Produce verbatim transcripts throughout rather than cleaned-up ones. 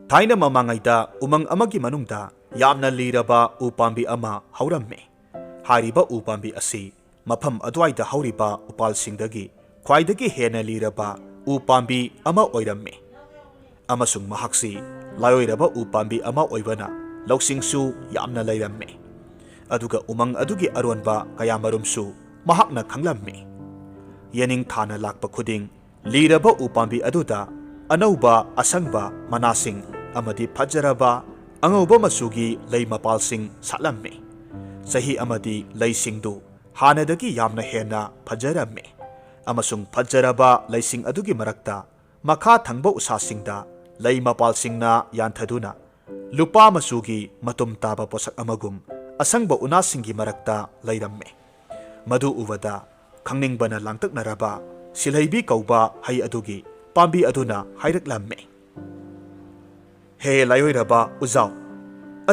ꯊꯥꯏꯅ ꯃꯃꯥꯡꯉꯩꯗ ꯎꯃꯪ ꯑꯃꯒꯤ ꯃꯅꯨꯡꯗ ꯌꯥꯝꯅ ꯂꯤꯔꯕ ꯎ ꯄꯥꯝꯕꯤ ꯑꯃ ꯍꯧꯔꯝꯃꯤ꯫ ꯍꯥꯏꯔꯤꯕ ꯎ ꯄꯥꯝꯕꯤ ꯑꯁꯤ ꯃꯐꯝ ꯑꯗꯨꯋꯥꯏꯗ ꯍꯧꯔꯤꯕ ꯎꯄꯥꯜꯁꯤꯡꯗꯒꯤ ꯈ꯭ꯋꯥꯏꯗꯒꯤ ꯍꯦꯟꯅ ꯂꯤꯔꯕ ꯎ ꯄꯥꯝꯕꯤ ꯑꯃ ꯑꯣꯏꯔꯝꯃꯤ꯫ ꯑꯃꯁꯨꯡ ꯃꯍꯥꯛꯁꯤ ꯂꯥꯏꯑꯣꯏꯔꯕ ꯎ ꯄꯥꯝꯕꯤ ꯑꯃ ꯑꯣꯏꯕꯅ ꯂꯧꯁꯤꯡꯁꯨ ꯌꯥꯝꯅ ꯂꯩꯔꯝꯃꯤ꯫ ꯑꯗꯨꯒ ꯎꯃꯪ ꯑꯗꯨꯒꯤ ꯑꯔꯣꯟꯕ ꯀꯌꯥꯃꯔꯨꯝꯁꯨ ꯃꯍꯥꯛꯅ ꯈꯪꯂꯝꯃꯤ꯫ ꯌꯦꯅꯤꯡ ꯊꯥꯅ ꯂꯥꯛꯄ ꯈꯨꯗꯤꯡ ꯂꯤꯔꯕ ꯎ ꯄꯥꯝꯕꯤ ꯑꯗꯨꯗ ꯑꯅꯧꯕ ꯑꯁꯪꯕ ꯃꯅꯥꯁꯤꯡ ꯑꯃꯗꯤ ꯐꯖꯔꯕ ꯑꯉꯧꯕ ꯃꯆꯨꯒꯤ ꯂꯩ ꯃꯄꯥꯜꯁꯤꯡ ꯁꯥꯠꯂꯝꯃꯤ꯫ ꯆꯍꯤ ꯑꯃꯗꯤ ꯂꯩꯁꯤꯡꯗꯨ ꯍꯥꯟꯅꯗꯒꯤ ꯌꯥꯝꯅ ꯍꯦꯟꯅ ꯐꯖꯔꯝꯃꯤ꯫ ꯑꯃꯁꯨꯡ ꯐꯖꯔꯕ ꯂꯩꯁꯤꯡ ꯑꯗꯨꯒꯤ ꯃꯔꯛꯇ ꯃꯈꯥ ꯊꯪꯕ ꯎꯁꯥꯁꯤꯡꯗ ꯂꯩ ꯃꯄꯥꯜꯁꯤꯡꯅ ꯌꯥꯟꯊꯗꯨꯅ ꯂꯨꯄꯥ ꯃꯆꯨꯒꯤ ꯃꯇꯨꯝ ꯇꯥꯕ ꯄꯣꯠꯁꯛ ꯑꯃꯒꯨꯝ ꯑꯁꯪꯕ ꯎꯅꯥꯁꯤꯡꯒꯤ ꯃꯔꯛꯇ ꯂꯩꯔꯝꯃꯤ꯫ ꯃꯗꯨ ꯎꯕꯗ ꯈꯪꯅꯤꯡꯕꯅ ꯂꯥꯡꯇꯛꯅꯔꯕ ꯁꯤꯜꯍꯩꯕꯤ ꯀꯧꯕ ꯍꯩ ꯑꯗꯨꯒꯤ ꯄꯥꯝꯕꯤ ꯑꯗꯨꯅ ꯍꯥꯏꯔꯛꯂꯝꯃꯤ, "ꯍꯦ ꯂꯥꯏꯑꯣꯏꯔꯕ ꯎꯖꯥꯎ,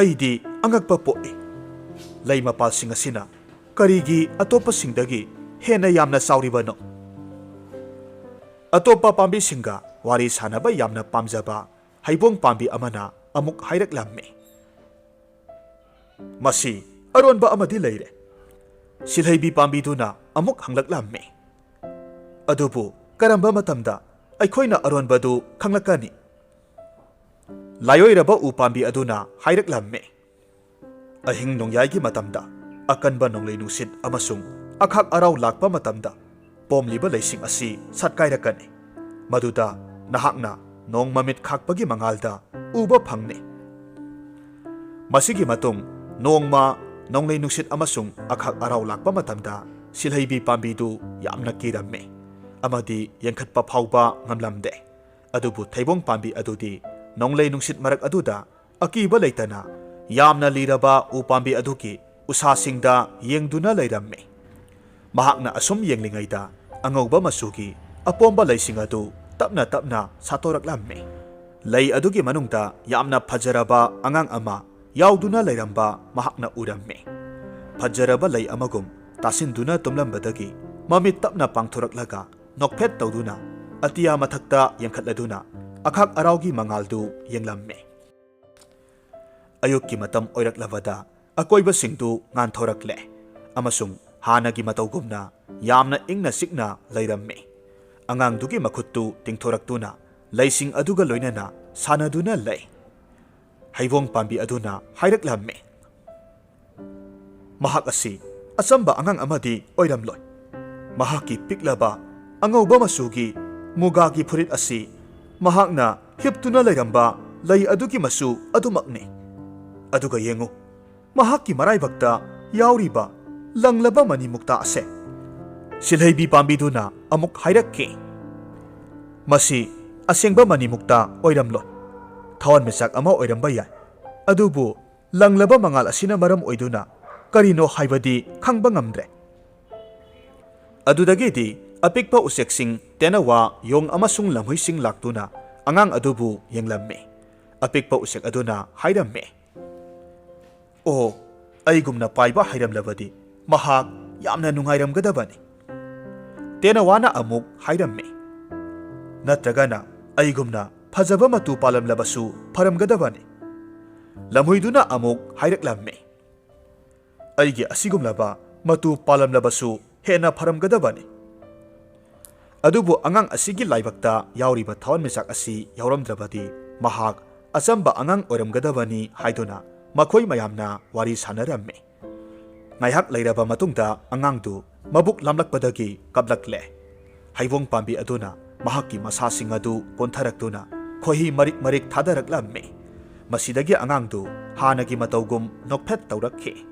ꯑꯩꯗꯤ ꯑꯉꯛꯄ ꯄꯣꯛꯏ꯫ ꯂꯩ ꯃꯄꯥꯜꯁꯤꯡ ꯑꯁꯤꯅ ꯀꯔꯤꯒꯤ ꯑꯇꯣꯞꯄꯁꯤꯡꯗꯒꯤ ꯍꯦꯟꯅ ꯌꯥꯝꯅ ꯆꯥꯎꯔꯤꯕꯅꯣ?" ꯑꯇꯣꯞꯄ ꯄꯥꯝꯕꯤꯁꯤꯡꯒ ꯋꯥꯔꯤ ꯁꯥꯅꯕ ꯌꯥꯝꯅ ꯄꯥꯝꯖꯕ ꯍꯩꯕꯣꯡ ꯄꯥꯝꯕꯤ ꯑꯃꯅ ꯑꯃꯨꯛ ꯍꯥꯏꯔꯛꯂꯝꯃꯤ, "ꯃꯁꯤ ꯑꯔꯣꯟꯕ ꯑꯃꯗꯤ ꯂꯩꯔꯦ꯫" ꯁꯤꯜꯍꯩꯕꯤ ꯄꯥꯝꯕꯤꯗꯨꯅ ꯑꯃꯨꯛ ꯍꯪꯂꯛꯂꯝꯃꯤ, "ꯑꯗꯨꯕꯨ ꯀꯔꯝꯕ ꯃꯇꯝꯗ ꯑꯩꯈꯣꯏꯅ ꯑꯔꯣꯟꯕꯗꯨ ꯈꯪꯂꯛꯀꯅꯤ?" ꯂꯥꯏꯑꯣꯏꯔꯕ ꯎ ꯄꯥꯝꯕꯤ ꯑꯗꯨꯅ ꯍꯥꯏꯔꯛꯂꯝꯃꯤ, "ꯑꯍꯤꯡ ꯅꯣꯡꯌꯥꯏꯒꯤ ꯃꯇꯝꯗ ꯑꯀꯟꯕ ꯅꯣꯡꯂꯩ ꯅꯨꯡꯁꯤꯠ ꯑꯃꯁꯨꯡ ꯑꯈꯥꯛ ꯑꯔꯥꯎ ꯂꯥꯛꯄ ꯃꯇꯝꯗ ꯄꯣꯝꯂꯤꯕ ꯂꯩꯁꯤꯡ ꯑꯁꯤ ꯁꯠꯀꯥꯏꯔꯛꯀꯅꯤ꯫ ꯃꯗꯨꯗ ꯅꯍꯥꯛꯅ ꯅꯣꯡ ꯃꯃꯤꯠ ꯈꯥꯛꯄꯒꯤ ꯃꯉꯥꯜꯗ ꯎꯕ ꯐꯪꯅꯤ꯫" ꯃꯁꯤꯒꯤ ꯃꯇꯨꯡ ꯅꯣꯡꯃ ꯅꯣꯡꯂꯩ ꯅꯨꯡꯁꯤꯠ ꯑꯃꯁꯨꯡ ꯑꯈꯥꯛ ꯑꯔꯥꯎ ꯂꯥꯛꯄ ꯃꯇꯝꯗ ꯁꯤꯜꯍꯩꯕꯤ ꯄꯥꯝꯕꯤꯗꯨ ꯌꯥꯝꯅ ꯀꯤꯔꯝꯃꯤ ꯑꯃꯗꯤ ꯌꯦꯡꯈꯠꯄ ꯐꯥꯎꯕ ꯉꯝꯂꯝꯗꯦ꯫ ꯑꯗꯨꯕꯨ ꯊꯩꯕꯣꯡ ꯄꯥꯝꯕꯤ ꯑꯗꯨꯗꯤ ꯅꯣꯡꯂꯩ ꯅꯨꯡꯁꯤꯠ ꯃꯔꯛ ꯑꯗꯨꯗ ꯑꯀꯤꯕ ꯂꯩꯇꯅ ꯌꯥꯝꯅ ꯂꯤꯔꯕ ꯎ ꯄꯥꯝꯕꯤ ꯑꯗꯨꯒꯤ ꯎꯁꯥꯁꯤꯡꯗ ꯌꯦꯡꯗꯨꯅ ꯂꯩꯔꯝꯃꯤ꯫ ꯃꯍꯥꯛꯅ ꯑꯁꯨꯝ ꯌꯦꯡꯂꯤꯉꯩꯗ ꯑꯉꯧꯕ ꯃꯆꯨꯒꯤ ꯑꯄꯣꯝꯕ ꯂꯩꯁꯤꯡ ꯑꯗꯨ ꯇꯞꯅ ꯇꯞꯅ ꯁꯥꯠꯇꯣꯔꯛꯂꯝꯃꯤ꯫ ꯂꯩ ꯑꯗꯨꯒꯤ ꯃꯅꯨꯡꯗ ꯌꯥꯝꯅ ꯐꯖꯔꯕ ꯑꯉꯥꯡ ꯑꯃ ꯌꯥꯎꯗꯨꯅ ꯂꯩꯔꯝꯕ ꯃꯍꯥꯛꯅ ꯎꯔꯝꯃꯤ꯫ ꯐꯖꯔꯕ ꯂꯩ ꯑꯃꯒꯨꯝ ꯇꯥꯁꯤꯟꯗꯨꯅ ꯇꯨꯝꯂꯝꯕꯗꯒꯤ ꯃꯃꯤꯠ ꯇꯞꯅ ꯄꯥꯡꯊꯣꯔꯛꯂꯒ ꯅꯣꯛꯐꯦꯠ ꯇꯧꯗꯨꯅ ꯑꯇꯤꯌꯥ ꯃꯊꯛꯇ ꯌꯦꯡꯈꯠꯂꯗꯨꯅ ꯑꯈꯥꯛ ꯑꯔꯥꯎꯒꯤ ꯃꯉꯥꯜꯗꯨ ꯌꯦꯡꯂꯝꯃꯤ꯫ ꯑꯌꯨꯛꯀꯤ ꯃꯇꯝ ꯑꯣꯏꯔꯛꯂꯕꯗ ꯑꯀꯣꯏꯕꯁꯤꯡꯗꯨ ꯉꯥꯟꯊꯣꯔꯛꯂꯦ ꯑꯃꯁꯨꯡ ꯍꯥꯟꯅꯒꯤ ꯃꯇꯧꯒꯨꯝꯅ ꯌꯥꯝꯅ ꯏꯪꯅ ꯆꯤꯛꯅ ꯂꯩꯔꯝꯃꯤ꯫ ꯑꯉꯥꯡꯗꯨꯒꯤ ꯃꯈꯨꯠꯇꯨ ꯇꯤꯡꯊꯣꯔꯛꯇꯨꯅ ꯂꯩꯁꯤꯡ ꯑꯗꯨꯒ ꯂꯣꯏꯅꯅ ꯁꯥꯟꯅꯗꯨꯅ ꯂꯩ꯫ ꯍꯩꯕꯣꯡ ꯄꯥꯝꯕꯤ ꯑꯗꯨꯅ ꯍꯥꯏꯔꯛꯂꯝꯃꯤ, "ꯃꯍꯥꯛ ꯑꯁꯤ ꯑꯆꯝꯕ ꯑꯉꯥꯡ ꯑꯃꯗꯤ ꯑꯣꯏꯔꯝꯂꯣꯏ꯫ ꯃꯍꯥꯛꯀꯤ ꯄꯤꯛꯂꯕ ꯑꯉꯧꯕ ꯃꯆꯨꯒꯤ ꯃꯨꯒꯥꯒꯤ ꯐꯨꯔꯤꯠ ꯑꯁꯤ ꯃꯍꯥꯛꯅ ꯍꯤꯞꯇꯨꯅ ꯂꯩꯔꯝꯕ ꯂꯩ ꯑꯗꯨꯒꯤ ꯃꯆꯨ ꯑꯗꯨꯃꯛꯅꯤ꯫ ꯑꯗꯨꯒ ꯌꯦꯡꯉꯨ, ꯃꯍꯥꯛꯀꯤ ꯃꯔꯥꯏꯕꯛꯇ ꯌꯥꯎꯔꯤꯕ ꯂꯪꯂꯕ ꯃꯅꯤꯃꯨꯛꯇꯥ ꯑꯁꯦ꯫" ꯁꯤꯜꯍꯩꯕꯤ ꯄꯥꯝꯕꯤꯗꯨꯅ ꯑꯃꯨꯛ ꯍꯥꯏꯔꯛꯈꯤ, "ꯃꯁꯤ ꯑꯁꯦꯡꯕ ꯃꯅꯤꯃꯨꯛꯇꯥ ꯑꯣꯏꯔꯝꯂꯣꯏ꯫ ꯊꯋꯥꯟꯃꯤꯆꯥꯛ ꯑꯃ ꯑꯣꯏꯔꯝꯕ ꯌꯥꯏ, ꯑꯗꯨꯕꯨ ꯂꯪꯂꯕ ꯃꯉꯥꯜ ꯑꯁꯤꯅ ꯃꯔꯝ ꯑꯣꯏꯗꯨꯅ ꯀꯔꯤꯅꯣ ꯍꯥꯏꯕꯗꯤ ꯈꯪꯕ ꯉꯝꯗ꯭ꯔꯦ꯫" ꯑꯗꯨꯗꯒꯤꯗꯤ ꯑꯄꯤꯛꯄ ꯎꯆꯦꯛꯁꯤꯡ, ꯇꯦꯅꯋꯥ, ꯌꯣꯡ ꯑꯃꯁꯨꯡ ꯂꯝꯍꯨꯏꯁꯤꯡ ꯂꯥꯛꯇꯨꯅ ꯑꯉꯥꯡ ꯑꯗꯨꯕꯨ ꯌꯦꯡꯂꯝꯃꯤ꯫ ꯑꯄꯤꯛꯄ ꯎꯆꯦꯛ ꯑꯗꯨꯅ ꯍꯥꯏꯔꯝꯃꯤ, "ꯑꯣ, ꯑꯩꯒꯨꯝꯅ ꯄꯥꯏꯕ ꯍꯩꯔꯝꯂꯕꯗꯤ ꯃꯍꯥꯛ ꯌꯥꯝꯅ ꯅꯨꯡꯉꯥꯏꯔꯝꯒꯗꯕꯅꯤ꯫" ꯇꯦꯅꯋꯥꯅ ꯑꯃꯨꯛ ꯍꯥꯏꯔꯝꯃꯤ, "ꯅꯠꯇ꯭ꯔꯒꯅ ꯑꯩꯒꯨꯝꯅ ꯐꯖꯕ ꯃꯇꯨ ꯄꯥꯜꯂꯝꯂꯕꯁꯨ ꯐꯔꯝꯒꯗꯕꯅꯤ꯫" ꯂꯝꯍꯨꯏꯗꯨꯅ ꯑꯃꯨꯛ ꯍꯥꯏꯔꯛꯂꯝꯃꯤ, "ꯑꯩꯒꯤ ꯑꯁꯤꯒꯨꯝꯂꯕ ꯃꯇꯨ ꯄꯥꯜꯂꯝꯂꯕꯁꯨ ꯍꯦꯟꯅ ꯐꯔꯝꯒꯗꯕꯅꯤ꯫" ꯑꯗꯨꯕꯨ ꯑꯉꯥꯡ ꯑꯁꯤꯒꯤ ꯂꯥꯏꯕꯛꯇ ꯌꯥꯎꯔꯤꯕ ꯊꯋꯥꯟꯃꯤꯆꯥꯛ ꯑꯁꯤ ꯌꯥꯎꯔꯝꯗ꯭ꯔꯕꯗꯤ ꯃꯍꯥꯛ ꯑꯆꯝꯕ ꯑꯉꯥꯡ ꯑꯣꯏꯔꯝꯒꯗꯕꯅꯤ ꯍꯥꯏꯗꯨꯅ ꯃꯈꯣꯏ ꯃꯌꯥꯝꯅ ꯋꯥꯔꯤ ꯁꯥꯟꯅꯔꯝꯃꯤ꯫ ꯉꯥꯏꯍꯥꯛ ꯂꯩꯔꯕ ꯃꯇꯨꯡꯗ ꯑꯉꯥꯡꯗꯨ ꯃꯕꯨꯛ ꯂꯥꯝꯂꯛꯄꯗꯒꯤ ꯀꯞꯂꯛꯂꯦ꯫ ꯍꯩꯕꯣꯡ ꯄꯥꯝꯕꯤ ꯑꯗꯨꯅ ꯃꯍꯥꯛꯀꯤ ꯃꯁꯥꯁꯤꯡ ꯑꯗꯨ ꯀꯣꯟꯊꯔꯛꯇꯨꯅ ꯈꯣꯏꯍꯤ ꯃꯔꯤꯛ ꯃꯔꯤꯛ ꯊꯥꯗꯔꯛꯂꯝꯃꯤ꯫ ꯃꯁꯤꯗꯒꯤ ꯑꯉꯥꯡꯗꯨ ꯍꯥꯟꯅꯒꯤ ꯃꯇꯧꯒꯨꯝ ꯅꯣꯛꯐꯦꯠ ꯇꯧꯔꯛꯈꯤ꯫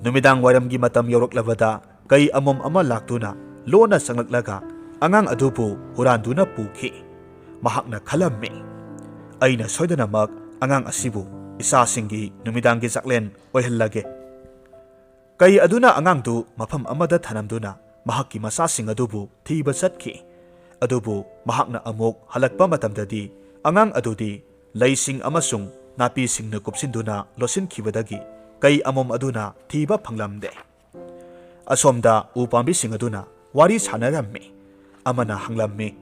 ꯅꯨꯃꯤꯗꯥꯡ ꯋꯥꯏꯔꯝꯒꯤ ꯃꯇꯝ ꯌꯧꯔꯛꯂꯕꯗ ꯀꯩ ꯑꯃꯣꯝ ꯑꯃ ꯂꯥꯛꯇꯨꯅ ꯂꯣꯟꯅ ꯆꯪꯂꯛꯂꯒ ꯑꯉꯥꯡ ꯑꯗꯨꯕꯨ ꯍꯨꯔꯥꯟꯗꯨꯅ ꯄꯨꯈꯤ꯫ ꯃꯍꯥꯛꯅ ꯈꯜꯂꯝꯃꯤ, "ꯑꯩꯅ ꯁꯣꯏꯗꯅꯃꯛ ꯑꯉꯥꯡ ꯑꯁꯤꯕꯨ ꯏꯆꯥꯁꯤꯡꯒꯤ ꯅꯨꯃꯤꯗꯥꯡꯒꯤ ꯆꯥꯛꯂꯦꯟ ꯑꯣꯏꯍꯜꯂꯒꯦ꯫" ꯀꯩ ꯑꯗꯨꯅ ꯑꯉꯥꯡꯗꯨ ꯃꯐꯝ ꯑꯃꯗ ꯊꯅꯝꯗꯨꯅ ꯃꯍꯥꯛꯀꯤ ꯃꯆꯥꯁꯤꯡ ꯑꯗꯨꯕꯨ ꯊꯤꯕ ꯆꯠꯈꯤ꯫ ꯑꯗꯨꯕꯨ ꯃꯍꯥꯛꯅ ꯑꯃꯨꯛ ꯍꯜꯂꯛꯄ ꯃꯇꯝꯗꯗꯤ ꯑꯉꯥꯡ ꯑꯗꯨꯗꯤ ꯂꯩꯁꯤꯡ ꯑꯃꯁꯨꯡ ꯅꯥꯄꯤꯁꯤꯡꯅ ꯀꯨꯞꯁꯤꯟꯗꯨꯅ ꯂꯣꯠꯁꯤꯟꯈꯤꯕꯗꯒꯤ ꯀꯩ ꯑꯃꯣꯝ ꯑꯗꯨꯅ ꯊꯤꯕ ꯐꯪꯂꯝꯗꯦ꯫ ꯑꯁꯣꯝꯗ ꯎ ꯄꯥꯝꯕꯤꯁꯤꯡ ꯑꯗꯨꯅ ꯋꯥꯔꯤ ꯁꯥꯟꯅꯔꯝꯃꯤ꯫ ꯑꯃꯅ ꯍꯪꯂꯝꯃꯤ,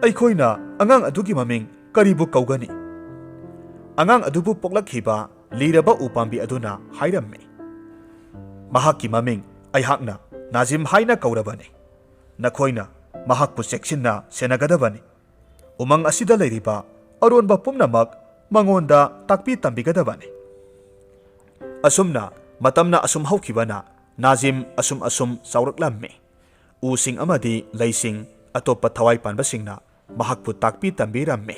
"ꯑꯩꯈꯣꯏꯅ ꯑꯉꯥꯡ ꯑꯗꯨꯒꯤ ꯃꯃꯤꯡ ꯀꯔꯤꯕꯨ ꯀꯧꯒꯅꯤ?" ꯑꯉꯥꯡ ꯑꯗꯨꯕꯨ ꯄꯣꯛꯂꯛꯈꯤꯕ ꯂꯤꯔꯕ ꯎꯄꯥꯝꯕꯤ ꯑꯗꯨꯅ ꯍꯥꯏꯔꯝꯃꯤ, "ꯃꯍꯥꯛꯀꯤ ꯃꯃꯤꯡ ꯑꯩꯍꯥꯛꯅ ꯅꯥꯖꯤꯝ ꯍꯥꯏꯅ ꯀꯧꯔꯕꯅꯤ꯫ ꯅꯈꯣꯏꯅ ꯃꯍꯥꯛꯄꯨ ꯆꯦꯛꯁꯤꯟꯅ ꯁꯦꯟꯅꯒꯗꯕꯅꯤ꯫ ꯎꯃꯪ ꯑꯁꯤꯗ ꯂꯩꯔꯤꯕ ꯑꯔꯣꯟꯕ ꯄꯨꯝꯅꯃꯛ ꯃꯉꯣꯟꯗ ꯇꯥꯛꯄꯤ ꯇꯝꯕꯤꯒꯗꯕꯅꯤ꯫" ꯑꯁꯨꯝꯅ ꯃꯇꯝꯅ ꯑꯁꯨꯝ ꯍꯧꯈꯤꯕꯅ ꯅꯥꯖꯤꯝ ꯑꯁꯨꯝ ꯑꯁꯨꯝ ꯆꯥꯎꯔꯛꯂꯝꯃꯤ꯫ ꯎꯁꯤꯡ ꯑꯃꯗꯤ ꯂꯩꯁꯤꯡ ꯑꯇꯣꯞꯄ ꯊꯋꯥꯏ ꯄꯥꯟꯕꯁꯤꯡꯅ ꯃꯍꯥꯛꯄꯨ ꯇꯥꯛꯄꯤ ꯇꯝꯕꯤꯔꯝꯃꯤ꯫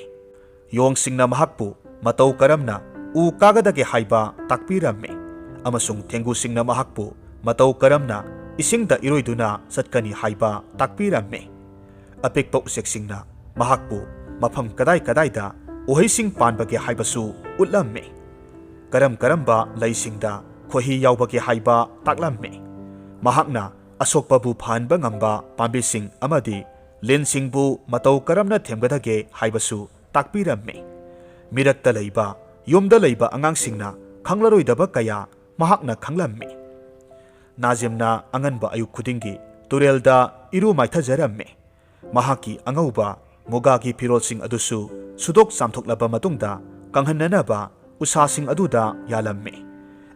ꯌꯣꯡꯁꯤꯡꯅ ꯃꯍꯥꯛꯄꯨ ꯃꯇꯧ ꯀꯔꯝꯅ ꯎ ꯀꯥꯒꯗꯒꯦ ꯍꯥꯏꯕ ꯇꯥꯛꯄꯤꯔꯝꯃꯤ, ꯑꯃꯁꯨꯡ ꯊꯦꯡꯒꯨꯁꯤꯡꯅ ꯃꯍꯥꯛꯄꯨ ꯃꯇꯧ ꯀꯔꯝꯅ ꯏꯁꯤꯡꯗ ꯏꯔꯣꯏꯗꯨꯅ ꯆꯠꯀꯅꯤ ꯍꯥꯏꯕ ꯇꯥꯛꯄꯤꯔꯝꯃꯤ꯫ ꯑꯄꯤꯛꯄ ꯎꯆꯦꯛꯁꯤꯡꯅ ꯃꯍꯥꯛꯄꯨ ꯃꯐꯝ ꯀꯗꯥꯏ ꯀꯗꯥꯏꯗ ꯎꯍꯩꯁꯤꯡ ꯄꯥꯟꯕꯒꯦ ꯍꯥꯏꯕꯁꯨ ꯎꯠꯂꯝꯃꯤ꯫ ꯀꯔꯝ ꯀꯔꯝꯕ ꯂꯩꯁꯤꯡꯗ ꯈꯣꯏꯍꯤ ꯌꯥꯎꯕꯒꯦ ꯍꯥꯏꯕ ꯇꯥꯛꯂꯝꯃꯤ꯫ ꯃꯍꯥꯛꯅ ꯑꯁꯣꯛꯄꯕꯨ ꯐꯍꯟꯕ ꯉꯝꯕ ꯄꯥꯝꯕꯤꯁꯤꯡ ꯑꯃꯗꯤ ꯂꯤꯟꯁꯤꯡꯕꯨ ꯃꯇꯧ ꯀꯔꯝꯅ ꯊꯦꯝꯒꯗꯒꯦ ꯍꯥꯏꯕꯁꯨ ꯇꯥꯛꯄꯤꯔꯝꯃꯤ꯫ ꯃꯤꯔꯛꯇ ꯂꯩꯕ, ꯌꯨꯝꯗ ꯂꯩꯕ ꯑꯉꯥꯡꯁꯤꯡꯅ ꯈꯪꯂꯔꯣꯏꯗꯕ ꯀꯌꯥ ꯃꯍꯥꯛꯅ ꯈꯪꯂꯝꯃꯤ꯫ ꯅꯥꯖꯤꯝꯅ ꯑꯉꯟꯕ ꯑꯌꯨꯛ ꯈꯨꯗꯤꯡꯒꯤ ꯇꯨꯔꯦꯜꯗ ꯏꯔꯨ ꯃꯥꯏꯊꯖꯔꯝꯃꯤ꯫ ꯃꯍꯥꯛꯀꯤ ꯑꯉꯧꯕ ꯃꯨꯒꯥꯒꯤ ꯐꯤꯔꯣꯜꯁꯤꯡ ꯑꯗꯨꯁꯨ ꯁꯨꯗꯣꯛ ꯆꯥꯝꯊꯣꯛꯂꯕ ꯃꯇꯨꯡꯗ ꯀꯪꯍꯟꯅꯅꯕ ꯎꯁꯥꯁꯤꯡ ꯑꯗꯨꯗ ꯌꯥꯜꯂꯝꯃꯤ꯫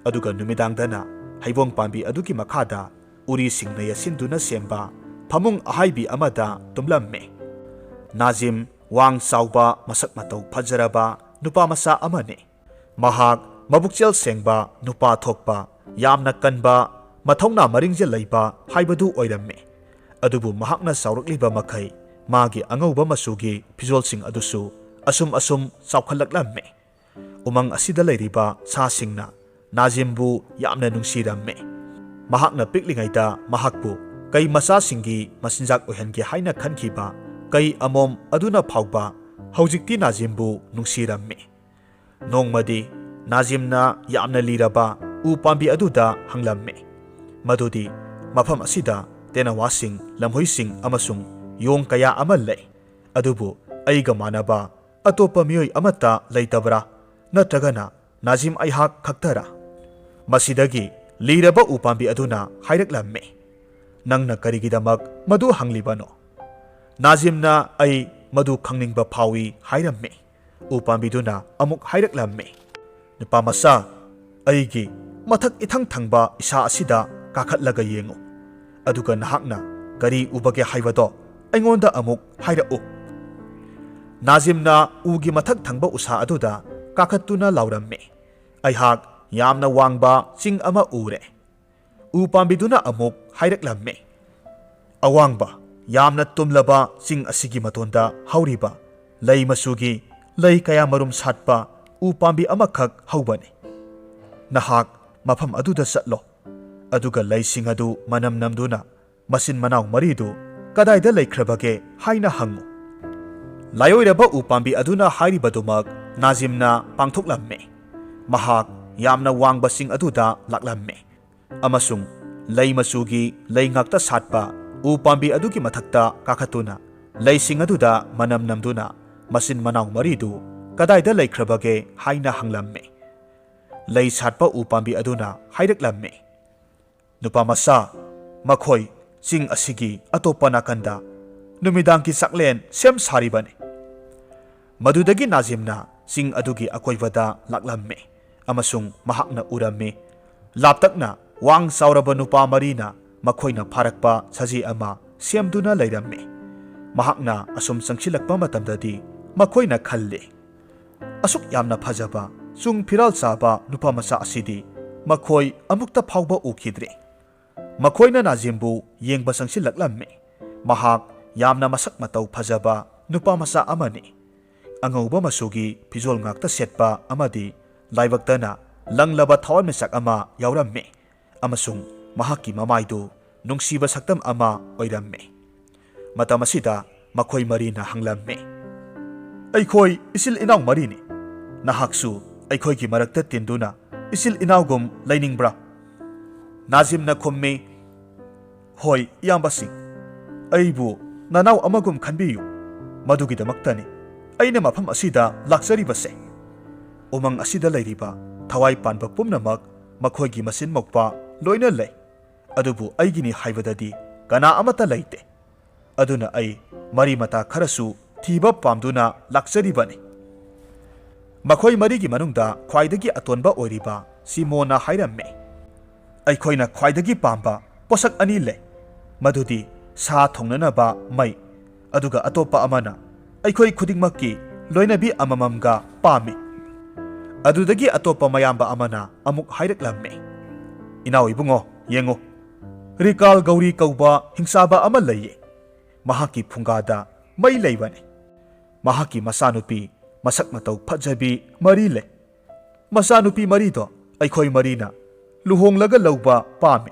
ꯑꯗꯨꯒ ꯅꯨꯃꯤꯗꯥꯡꯗꯅ ꯍꯩꯕꯣꯡ ꯄꯥꯝꯕꯤ ꯑꯗꯨꯒꯤ ꯃꯈꯥꯗ ꯎꯔꯤꯁꯤꯡꯅ ꯌꯦꯠꯁꯤꯟꯗꯨꯅ ꯁꯦꯝꯕ ꯐꯃꯨꯡ ꯑꯍꯥꯏꯕꯤ ꯑꯃꯗ ꯇꯨꯝꯂꯝꯃꯤ꯫ ꯅꯥꯖꯤꯝ ꯋꯥꯡ ꯆꯥꯎꯕ, ꯃꯁꯛ ꯃꯇꯧ ꯐꯖꯔꯕ ꯅꯨꯄꯥ ꯃꯆꯥ ꯑꯃꯅꯤ꯫ ꯃꯍꯥꯛ ꯃꯕꯨꯛꯆꯦꯜ ꯁꯦꯡꯕ, ꯅꯨꯄꯥ ꯊꯣꯛꯄ, ꯌꯥꯝꯅ ꯀꯟꯕ, ꯃꯊꯧꯅꯥ ꯃꯔꯤꯡꯖꯦꯜ ꯂꯩꯕ ꯍꯥꯏꯕꯗꯨ ꯑꯣꯏꯔꯝꯃꯤ꯫ ꯑꯗꯨꯕꯨ ꯃꯍꯥꯛꯅ ꯆꯥꯎꯔꯛꯂꯤꯕ ꯃꯈꯩ ꯃꯥꯒꯤ ꯑꯉꯧꯕ ꯃꯆꯨꯒꯤ ꯐꯤꯖꯣꯜꯁꯤꯡ ꯑꯗꯨꯁꯨ ꯑꯁꯨꯝ ꯑꯁꯨꯝ ꯆꯥꯎꯈꯠꯂꯛꯂꯝꯃꯤ꯫ ꯎꯃꯪ ꯑꯁꯤꯗ ꯂꯩꯔꯤꯕ ꯁꯥꯁꯤꯡꯅ ꯅꯥꯖꯤꯝꯕꯨ ꯌꯥꯝꯅ ꯅꯨꯡꯁꯤꯔꯝꯃꯤ꯫ ꯃꯍꯥꯛꯅ ꯄꯤꯛꯂꯤꯉꯩꯗ ꯃꯍꯥꯛꯄꯨ ꯀꯩ ꯃꯆꯥꯁꯤꯡꯒꯤ ꯃꯆꯤꯟꯖꯥꯛ ꯑꯣꯏꯍꯟꯒꯦ ꯍꯥꯏꯅ ꯈꯟꯈꯤꯕ ꯀꯩ ꯑꯃꯣꯝ ꯑꯗꯨꯅ ꯐꯥꯎꯕ ꯍꯧꯖꯤꯛꯇꯤ ꯅꯥꯖꯤꯝꯕꯨ ꯅꯨꯡꯁꯤꯔꯝꯃꯤ꯫ ꯅꯣꯡꯃꯗꯤ ꯅꯥꯖꯤꯝꯅ ꯌꯥꯝꯅ ꯂꯤꯔꯕ ꯎ ꯄꯥꯝꯕꯤ ꯑꯗꯨꯗ ꯍꯪꯂꯝꯃꯤ, ꯃꯗꯨꯗꯤ ꯃꯐꯝ ꯑꯁꯤꯗ ꯇꯦꯅꯋꯥꯁꯤꯡ, ꯂꯝꯍꯨꯏꯁꯤꯡ ꯑꯃꯁꯨꯡ ꯌꯣꯡ ꯀꯌꯥ ꯑꯃ ꯂꯩ, ꯑꯗꯨꯕꯨ ꯑꯩꯒ ꯃꯥꯟꯅꯕ ꯑꯇꯣꯞꯄ ꯃꯤꯑꯣꯏ ꯑꯃꯠꯇ ꯂꯩꯇꯕ꯭ꯔꯥ? ꯅꯠꯇ꯭ꯔꯒꯅ ꯅꯥꯖꯤꯝ ꯑꯩꯍꯥꯛ ꯈꯛꯇꯔꯥ? ꯃꯁꯤꯗꯒꯤ ꯂꯤꯔꯕ ꯎ ꯄꯥꯝꯕꯤ ꯑꯗꯨꯅ ꯍꯥꯏꯔꯛꯂꯝꯃꯤ, "ꯅꯪꯅ ꯀꯔꯤꯒꯤꯗꯃꯛ ꯃꯗꯨ ꯍꯪꯂꯤꯕꯅꯣ? ꯅꯥꯖꯤꯝꯅ ꯑꯩ ꯃꯗꯨ ꯈꯪꯅꯤꯡꯕ ꯐꯥꯎꯏ ꯍꯥꯏꯔꯝꯃꯤ꯫ ꯎꯄꯥꯝꯕꯤꯗꯨꯅ ꯑꯃꯨꯛ ꯍꯥꯏꯔꯛꯂꯝꯃꯤ, "ꯅꯨꯄꯥ ꯃꯆꯥ, ꯑꯩꯒꯤ ꯃꯊꯛ ꯏꯊꯪ ꯊꯪꯕ ꯏꯁꯥ ꯑꯁꯤꯗ ꯀꯥꯈꯠꯂꯒ ꯌꯦꯡꯉꯨ꯫ ꯑꯗꯨꯒ ꯅꯍꯥꯛꯅ ꯀꯔꯤ ꯎꯕꯒꯦ ꯍꯥꯏꯕꯗꯣ ꯑꯩꯉꯣꯟꯗ ꯑꯃꯨꯛ ꯍꯥꯏꯔꯛꯎ꯫" ꯅꯥꯖꯤꯝꯅ ꯎꯒꯤ ꯃꯊꯛ ꯊꯪꯕ ꯎꯁꯥ ꯑꯗꯨꯗ ꯀꯥꯈꯠꯇꯨꯅ ꯂꯥꯎꯔꯝꯃꯤ, "ꯑꯩꯍꯥꯛ ꯌꯥꯝꯅ ꯋꯥꯡꯕ ꯆꯤꯡ ꯑꯃ ꯎꯔꯦ꯫" ꯎ ꯄꯥꯝꯕꯤꯗꯨꯅ ꯑꯃꯨꯛ ꯍꯥꯏꯔꯛꯂꯝꯃꯤ, "ꯑꯋꯥꯡꯕ, ꯌꯥꯝꯅ ꯇꯨꯝꯂꯕ ꯆꯤꯡ ꯑꯁꯤꯒꯤ ꯃꯇꯣꯟꯗ ꯍꯧꯔꯤꯕ ꯂꯩ ꯃꯆꯨꯒꯤ ꯂꯩ ꯀꯌꯥ ꯃꯔꯨꯝ ꯁꯥꯠꯄ ꯎ ꯄꯥꯝꯕꯤ ꯑꯃꯈꯛ ꯍꯧꯕꯅꯤ꯫ ꯅꯍꯥꯛ ꯃꯐꯝ ꯑꯗꯨꯗ ꯆꯠꯂꯣ꯫ ꯑꯗꯨꯒ ꯂꯩꯁꯤꯡ ꯑꯗꯨ ꯃꯅꯝ ꯅꯝꯗꯨꯅ ꯃꯆꯤꯟ ꯃꯅꯥꯎ ꯃꯔꯤꯗꯨ ꯀꯗꯥꯏꯗ ꯂꯩꯈ꯭ꯔꯕꯒꯦ ꯍꯥꯏꯅ ꯍꯪꯉꯨ꯫" ꯂꯥꯏꯑꯣꯏꯔꯕ ꯎ ꯄꯥꯝꯕꯤ ꯑꯗꯨꯅ ꯍꯥꯏꯔꯤꯕꯗꯨꯃꯛ ꯅꯥꯖꯤꯝꯅ ꯄꯥꯡꯊꯣꯛꯂꯝꯃꯤ꯫ ꯃꯍꯥꯛ ꯌꯥꯝꯅ ꯋꯥꯡꯕ ꯆꯤꯡ ꯑꯗꯨꯗ ꯂꯥꯛꯂꯝꯃꯤ ꯑꯃꯁꯨꯡ ꯂꯩ ꯃꯆꯨꯒꯤ ꯂꯩ ꯉꯥꯛꯇ ꯁꯥꯠꯄ ꯎ ꯄꯥꯝꯕꯤ ꯑꯗꯨꯒꯤ ꯃꯊꯛꯇ ꯀꯥꯈꯠꯇꯨꯅ ꯂꯩꯁꯤꯡ ꯑꯗꯨꯗ ꯃꯅꯝ ꯅꯝꯗꯨꯅ ꯃꯆꯤꯟ ꯃꯅꯥꯎ ꯃꯔꯤꯗꯨ ꯀꯗꯥꯏꯗ ꯂꯩꯈ꯭ꯔꯕꯒꯦ ꯍꯥꯏꯅ ꯍꯪꯂꯝꯃꯤ꯫ ꯂꯩ ꯁꯥꯠꯄ ꯎ ꯄꯥꯝꯕꯤ ꯑꯗꯨꯅ ꯍꯥꯏꯔꯛꯂꯝꯃꯤ, "ꯅꯨꯄꯥ ꯃꯆꯥ, ꯃꯈꯣꯏ ꯆꯤꯡ ꯑꯁꯤꯒꯤ ꯑꯇꯣꯞꯄ ꯅꯥꯀꯟꯗ ꯅꯨꯃꯤꯗꯥꯡꯒꯤ ꯆꯥꯛꯂꯦꯟ ꯁꯦꯝ ꯁꯥꯔꯤꯕꯅꯤ꯫" ꯃꯗꯨꯗꯒꯤ ꯅꯥꯖꯤꯝꯅ ꯆꯤꯡ ꯑꯗꯨꯒꯤ ꯑꯀꯣꯏꯕꯗ ꯂꯥꯛꯂꯝꯃꯤ ꯑꯃꯁꯨꯡ ꯃꯍꯥꯛꯅ ꯎꯔꯝꯃꯤ, ꯂꯥꯞꯇꯛꯅ ꯋꯥꯡ ꯆꯥꯎꯔꯕ ꯅꯨꯄꯥ ꯃꯔꯤꯅ ꯃꯈꯣꯏꯅ ꯐꯥꯔꯛꯄ ꯁꯖꯤ ꯑꯃ ꯁꯦꯝꯗꯨꯅ ꯂꯩꯔꯝꯃꯤ꯫ ꯃꯍꯥꯛꯅ ꯑꯁꯨꯝ ꯆꯪꯁꯤꯜꯂꯛꯄ ꯃꯇꯝꯗꯗꯤ ꯃꯈꯣꯏꯅ ꯈꯜꯂꯤ, "ꯑꯁꯨꯛ ꯌꯥꯝꯅ ꯐꯖꯕ, ꯆꯨꯡ ꯐꯤꯔꯥꯜ ꯆꯥꯕ ꯅꯨꯄꯥ ꯃꯆꯥ ꯑꯁꯤꯗꯤ ꯃꯈꯣꯏ ꯑꯃꯨꯛꯇ ꯐꯥꯎꯕ ꯎꯈꯤꯗ꯭ꯔꯤ꯫" ꯃꯈꯣꯏꯅ ꯅꯥꯖꯤꯝꯕꯨ ꯌꯦꯡꯕ ꯆꯪꯁꯤꯜꯂꯛꯂꯝꯃꯤ꯫ ꯃꯍꯥꯛ ꯌꯥꯝꯅ ꯃꯁꯛ ꯃꯇꯧ ꯐꯖꯕ ꯅꯨꯄꯥ ꯃꯆꯥ ꯑꯃꯅꯤ꯫ ꯑꯉꯧꯕ ꯃꯆꯨꯒꯤ ꯐꯤꯖꯣꯜ ꯉꯥꯛꯇ ꯁꯦꯠꯄ ꯑꯃꯗꯤ ꯂꯥꯏꯕꯛꯇꯅ ꯂꯪꯂꯕ ꯊꯋꯥꯟꯃꯤꯆꯥꯛ ꯑꯃ ꯌꯥꯎꯔꯝꯃꯤ ꯑꯃꯁꯨꯡ ꯃꯍꯥꯛꯀꯤ ꯃꯃꯥꯏꯗꯨ ꯅꯨꯡꯁꯤꯕ ꯁꯛꯇꯝ ꯑꯃ ꯑꯣꯏꯔꯝꯃꯤ꯫ ꯃꯇꯝ ꯑꯁꯤꯗ ꯃꯈꯣꯏ ꯃꯔꯤꯅ ꯍꯪꯂꯝꯃꯤ, "ꯑꯩꯈꯣꯏ ꯏꯆꯤꯜ ꯏꯅꯥꯎ ꯃꯔꯤꯅꯤ꯫ ꯅꯍꯥꯛꯁꯨ ꯑꯩꯈꯣꯏꯒꯤ ꯃꯔꯛꯇ ꯇꯤꯟꯗꯨꯅ ꯏꯆꯤꯜ ꯏꯅꯥꯎꯒꯨꯝ ꯂꯩꯅꯤꯡꯕ꯭ꯔꯥ?" ꯅꯥꯖꯤꯝꯅ ꯈꯨꯝꯃꯤ, "ꯍꯣꯏ, ꯏꯌꯥꯝꯕꯁꯤꯡ, ꯑꯩꯕꯨ ꯅꯅꯥꯎ ꯑꯃꯒꯨꯝ ꯈꯟꯕꯤꯌꯨ꯫ ꯃꯗꯨꯒꯤꯗꯃꯛꯇꯅꯤ ꯑꯩꯅ ꯃꯐꯝ ꯑꯁꯤꯗ ꯂꯥꯛꯆꯔꯤꯕꯁꯦ꯫" ꯎꯃꯪ ꯑꯁꯤꯗ ꯂꯩꯔꯤꯕ ꯊꯋꯥꯏ ꯄꯥꯟꯕ ꯄꯨꯝꯅꯃꯛ ꯃꯈꯣꯏꯒꯤ ꯃꯆꯤꯟ ꯃꯧꯄꯥ ꯂꯣꯏꯅ ꯂꯩ꯫ ꯑꯗꯨꯕꯨ ꯑꯩꯒꯤꯅꯤ ꯍꯥꯏꯕꯗꯗꯤ ꯀꯅꯥ ꯑꯃꯠꯇ ꯂꯩꯇꯦ꯫ ꯑꯗꯨꯅ ꯑꯩ ꯃꯔꯤ ꯃꯇꯥ ꯈꯔꯁꯨ ꯊꯤꯕ ꯄꯥꯝꯗꯨꯅ ꯂꯥꯛꯆꯔꯤꯕꯅꯤ꯫ ꯃꯈꯣꯏ ꯃꯔꯤꯒꯤ ꯃꯅꯨꯡꯗ ꯈ꯭ꯋꯥꯏꯗꯒꯤ ꯑꯇꯣꯟꯕ ꯑꯣꯏꯔꯤꯕ ꯁꯤꯃꯣꯟꯅ ꯍꯥꯏꯔꯝꯃꯤ, "ꯑꯩꯈꯣꯏꯅ ꯈ꯭ꯋꯥꯏꯗꯒꯤ ꯄꯥꯝꯕ ꯄꯣꯠꯁꯛ ꯑꯅꯤ ꯂꯩ, ꯃꯗꯨꯗꯤ ꯁꯥ ꯊꯣꯡꯅꯅꯕ ꯃꯩ, ꯑꯗꯨꯒ ꯑꯇꯣꯞꯄ ꯑꯃꯅ ꯑꯩꯈꯣꯏ ꯈꯨꯗꯤꯡꯃꯛꯀꯤ ꯂꯣꯏꯅꯕꯤ ꯑꯃꯃꯝꯒ ꯄꯥꯝꯃꯤ꯫" ꯑꯗꯨꯗꯒꯤ ꯑꯇꯣꯞꯄ ꯃꯌꯥꯝꯕ ꯑꯃꯅ ꯑꯃꯨꯛ ꯍꯥꯏꯔꯛꯂꯝꯃꯤ, "ꯏꯅꯥꯎ ꯏꯕꯨꯡꯉꯣ, ꯌꯦꯡꯉꯨ, ꯔꯤꯀꯥꯜ ꯒꯧꯔꯤ ꯀꯧꯕ ꯍꯤꯡꯆꯥꯕ ꯑꯃ ꯂꯩꯌꯦ꯫ ꯃꯍꯥꯛꯀꯤ ꯐꯨꯡꯒꯥꯗ ꯃꯩ ꯂꯩꯕꯅꯤ꯫ ꯃꯍꯥꯛꯀꯤ ꯃꯆꯥꯅꯨꯄꯤ ꯃꯁꯛ ꯃꯇꯧ ꯐꯖꯕꯤ ꯃꯔꯤ ꯂꯩ꯫ ꯃꯆꯥꯅꯨꯄꯤ ꯃꯔꯤꯗꯣ ꯑꯩꯈꯣꯏ ꯃꯔꯤꯅ ꯂꯨꯍꯣꯡꯂꯒ ꯂꯧꯕ ꯄꯥꯝꯃꯤ꯫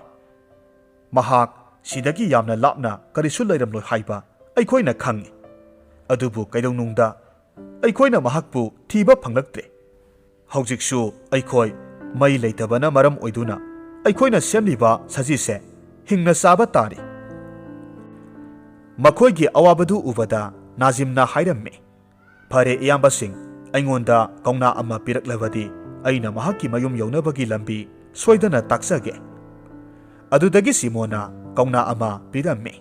ꯃꯍꯥꯛ ꯁꯤꯗꯒꯤ ꯌꯥꯝꯅ ꯂꯥꯞꯅ ꯀꯔꯤꯁꯨ ꯂꯩꯔꯝꯂꯣꯏ ꯍꯥꯏꯕ ꯑꯩꯈꯣꯏꯅ ꯈꯪꯏ꯫ ꯑꯗꯨꯕꯨ ꯀꯩꯗꯧꯅꯨꯡꯗ ꯑꯩꯈꯣꯏꯅ ꯃꯍꯥꯛꯄꯨ ꯊꯤꯕ ꯐꯪꯂꯛꯇ꯭ꯔꯦ꯫ ꯍꯧꯖꯤꯛꯁꯨ ꯑꯩꯈꯣꯏ ꯃꯩ ꯂꯩꯇꯕꯅ ꯃꯔꯝ ꯑꯣꯏꯗꯨꯅ ꯑꯩꯈꯣꯏꯅ ꯁꯦꯝꯂꯤꯕ ꯁꯖꯤꯁꯦ ꯍꯤꯡꯅ ꯆꯥꯕ ꯇꯥꯔꯤ꯫" ꯃꯈꯣꯏꯒꯤ ꯑꯋꯥꯕꯗꯨ ꯎꯕꯗ ꯅꯥꯖꯤꯝꯅ ꯍꯥꯏꯔꯝꯃꯤ, "ꯐꯔꯦ ꯏꯌꯥꯝꯕꯁꯤꯡ, ꯑꯩꯉꯣꯟꯗ ꯀꯧꯅꯥ ꯑꯃ ꯄꯤꯔꯛꯂꯕꯗꯤ ꯑꯩꯅ ꯃꯍꯥꯛꯀꯤ ꯃꯌꯨꯝ ꯌꯧꯅꯕꯒꯤ ꯂꯝꯕꯤ ꯁꯣꯏꯗꯅ ꯇꯥꯛꯆꯒꯦ꯫" ꯑꯗꯨꯗꯒꯤ ꯁꯤꯃꯣꯟꯅ ꯀꯧꯅꯥ ꯑꯃ ꯄꯤꯔꯝꯃꯤ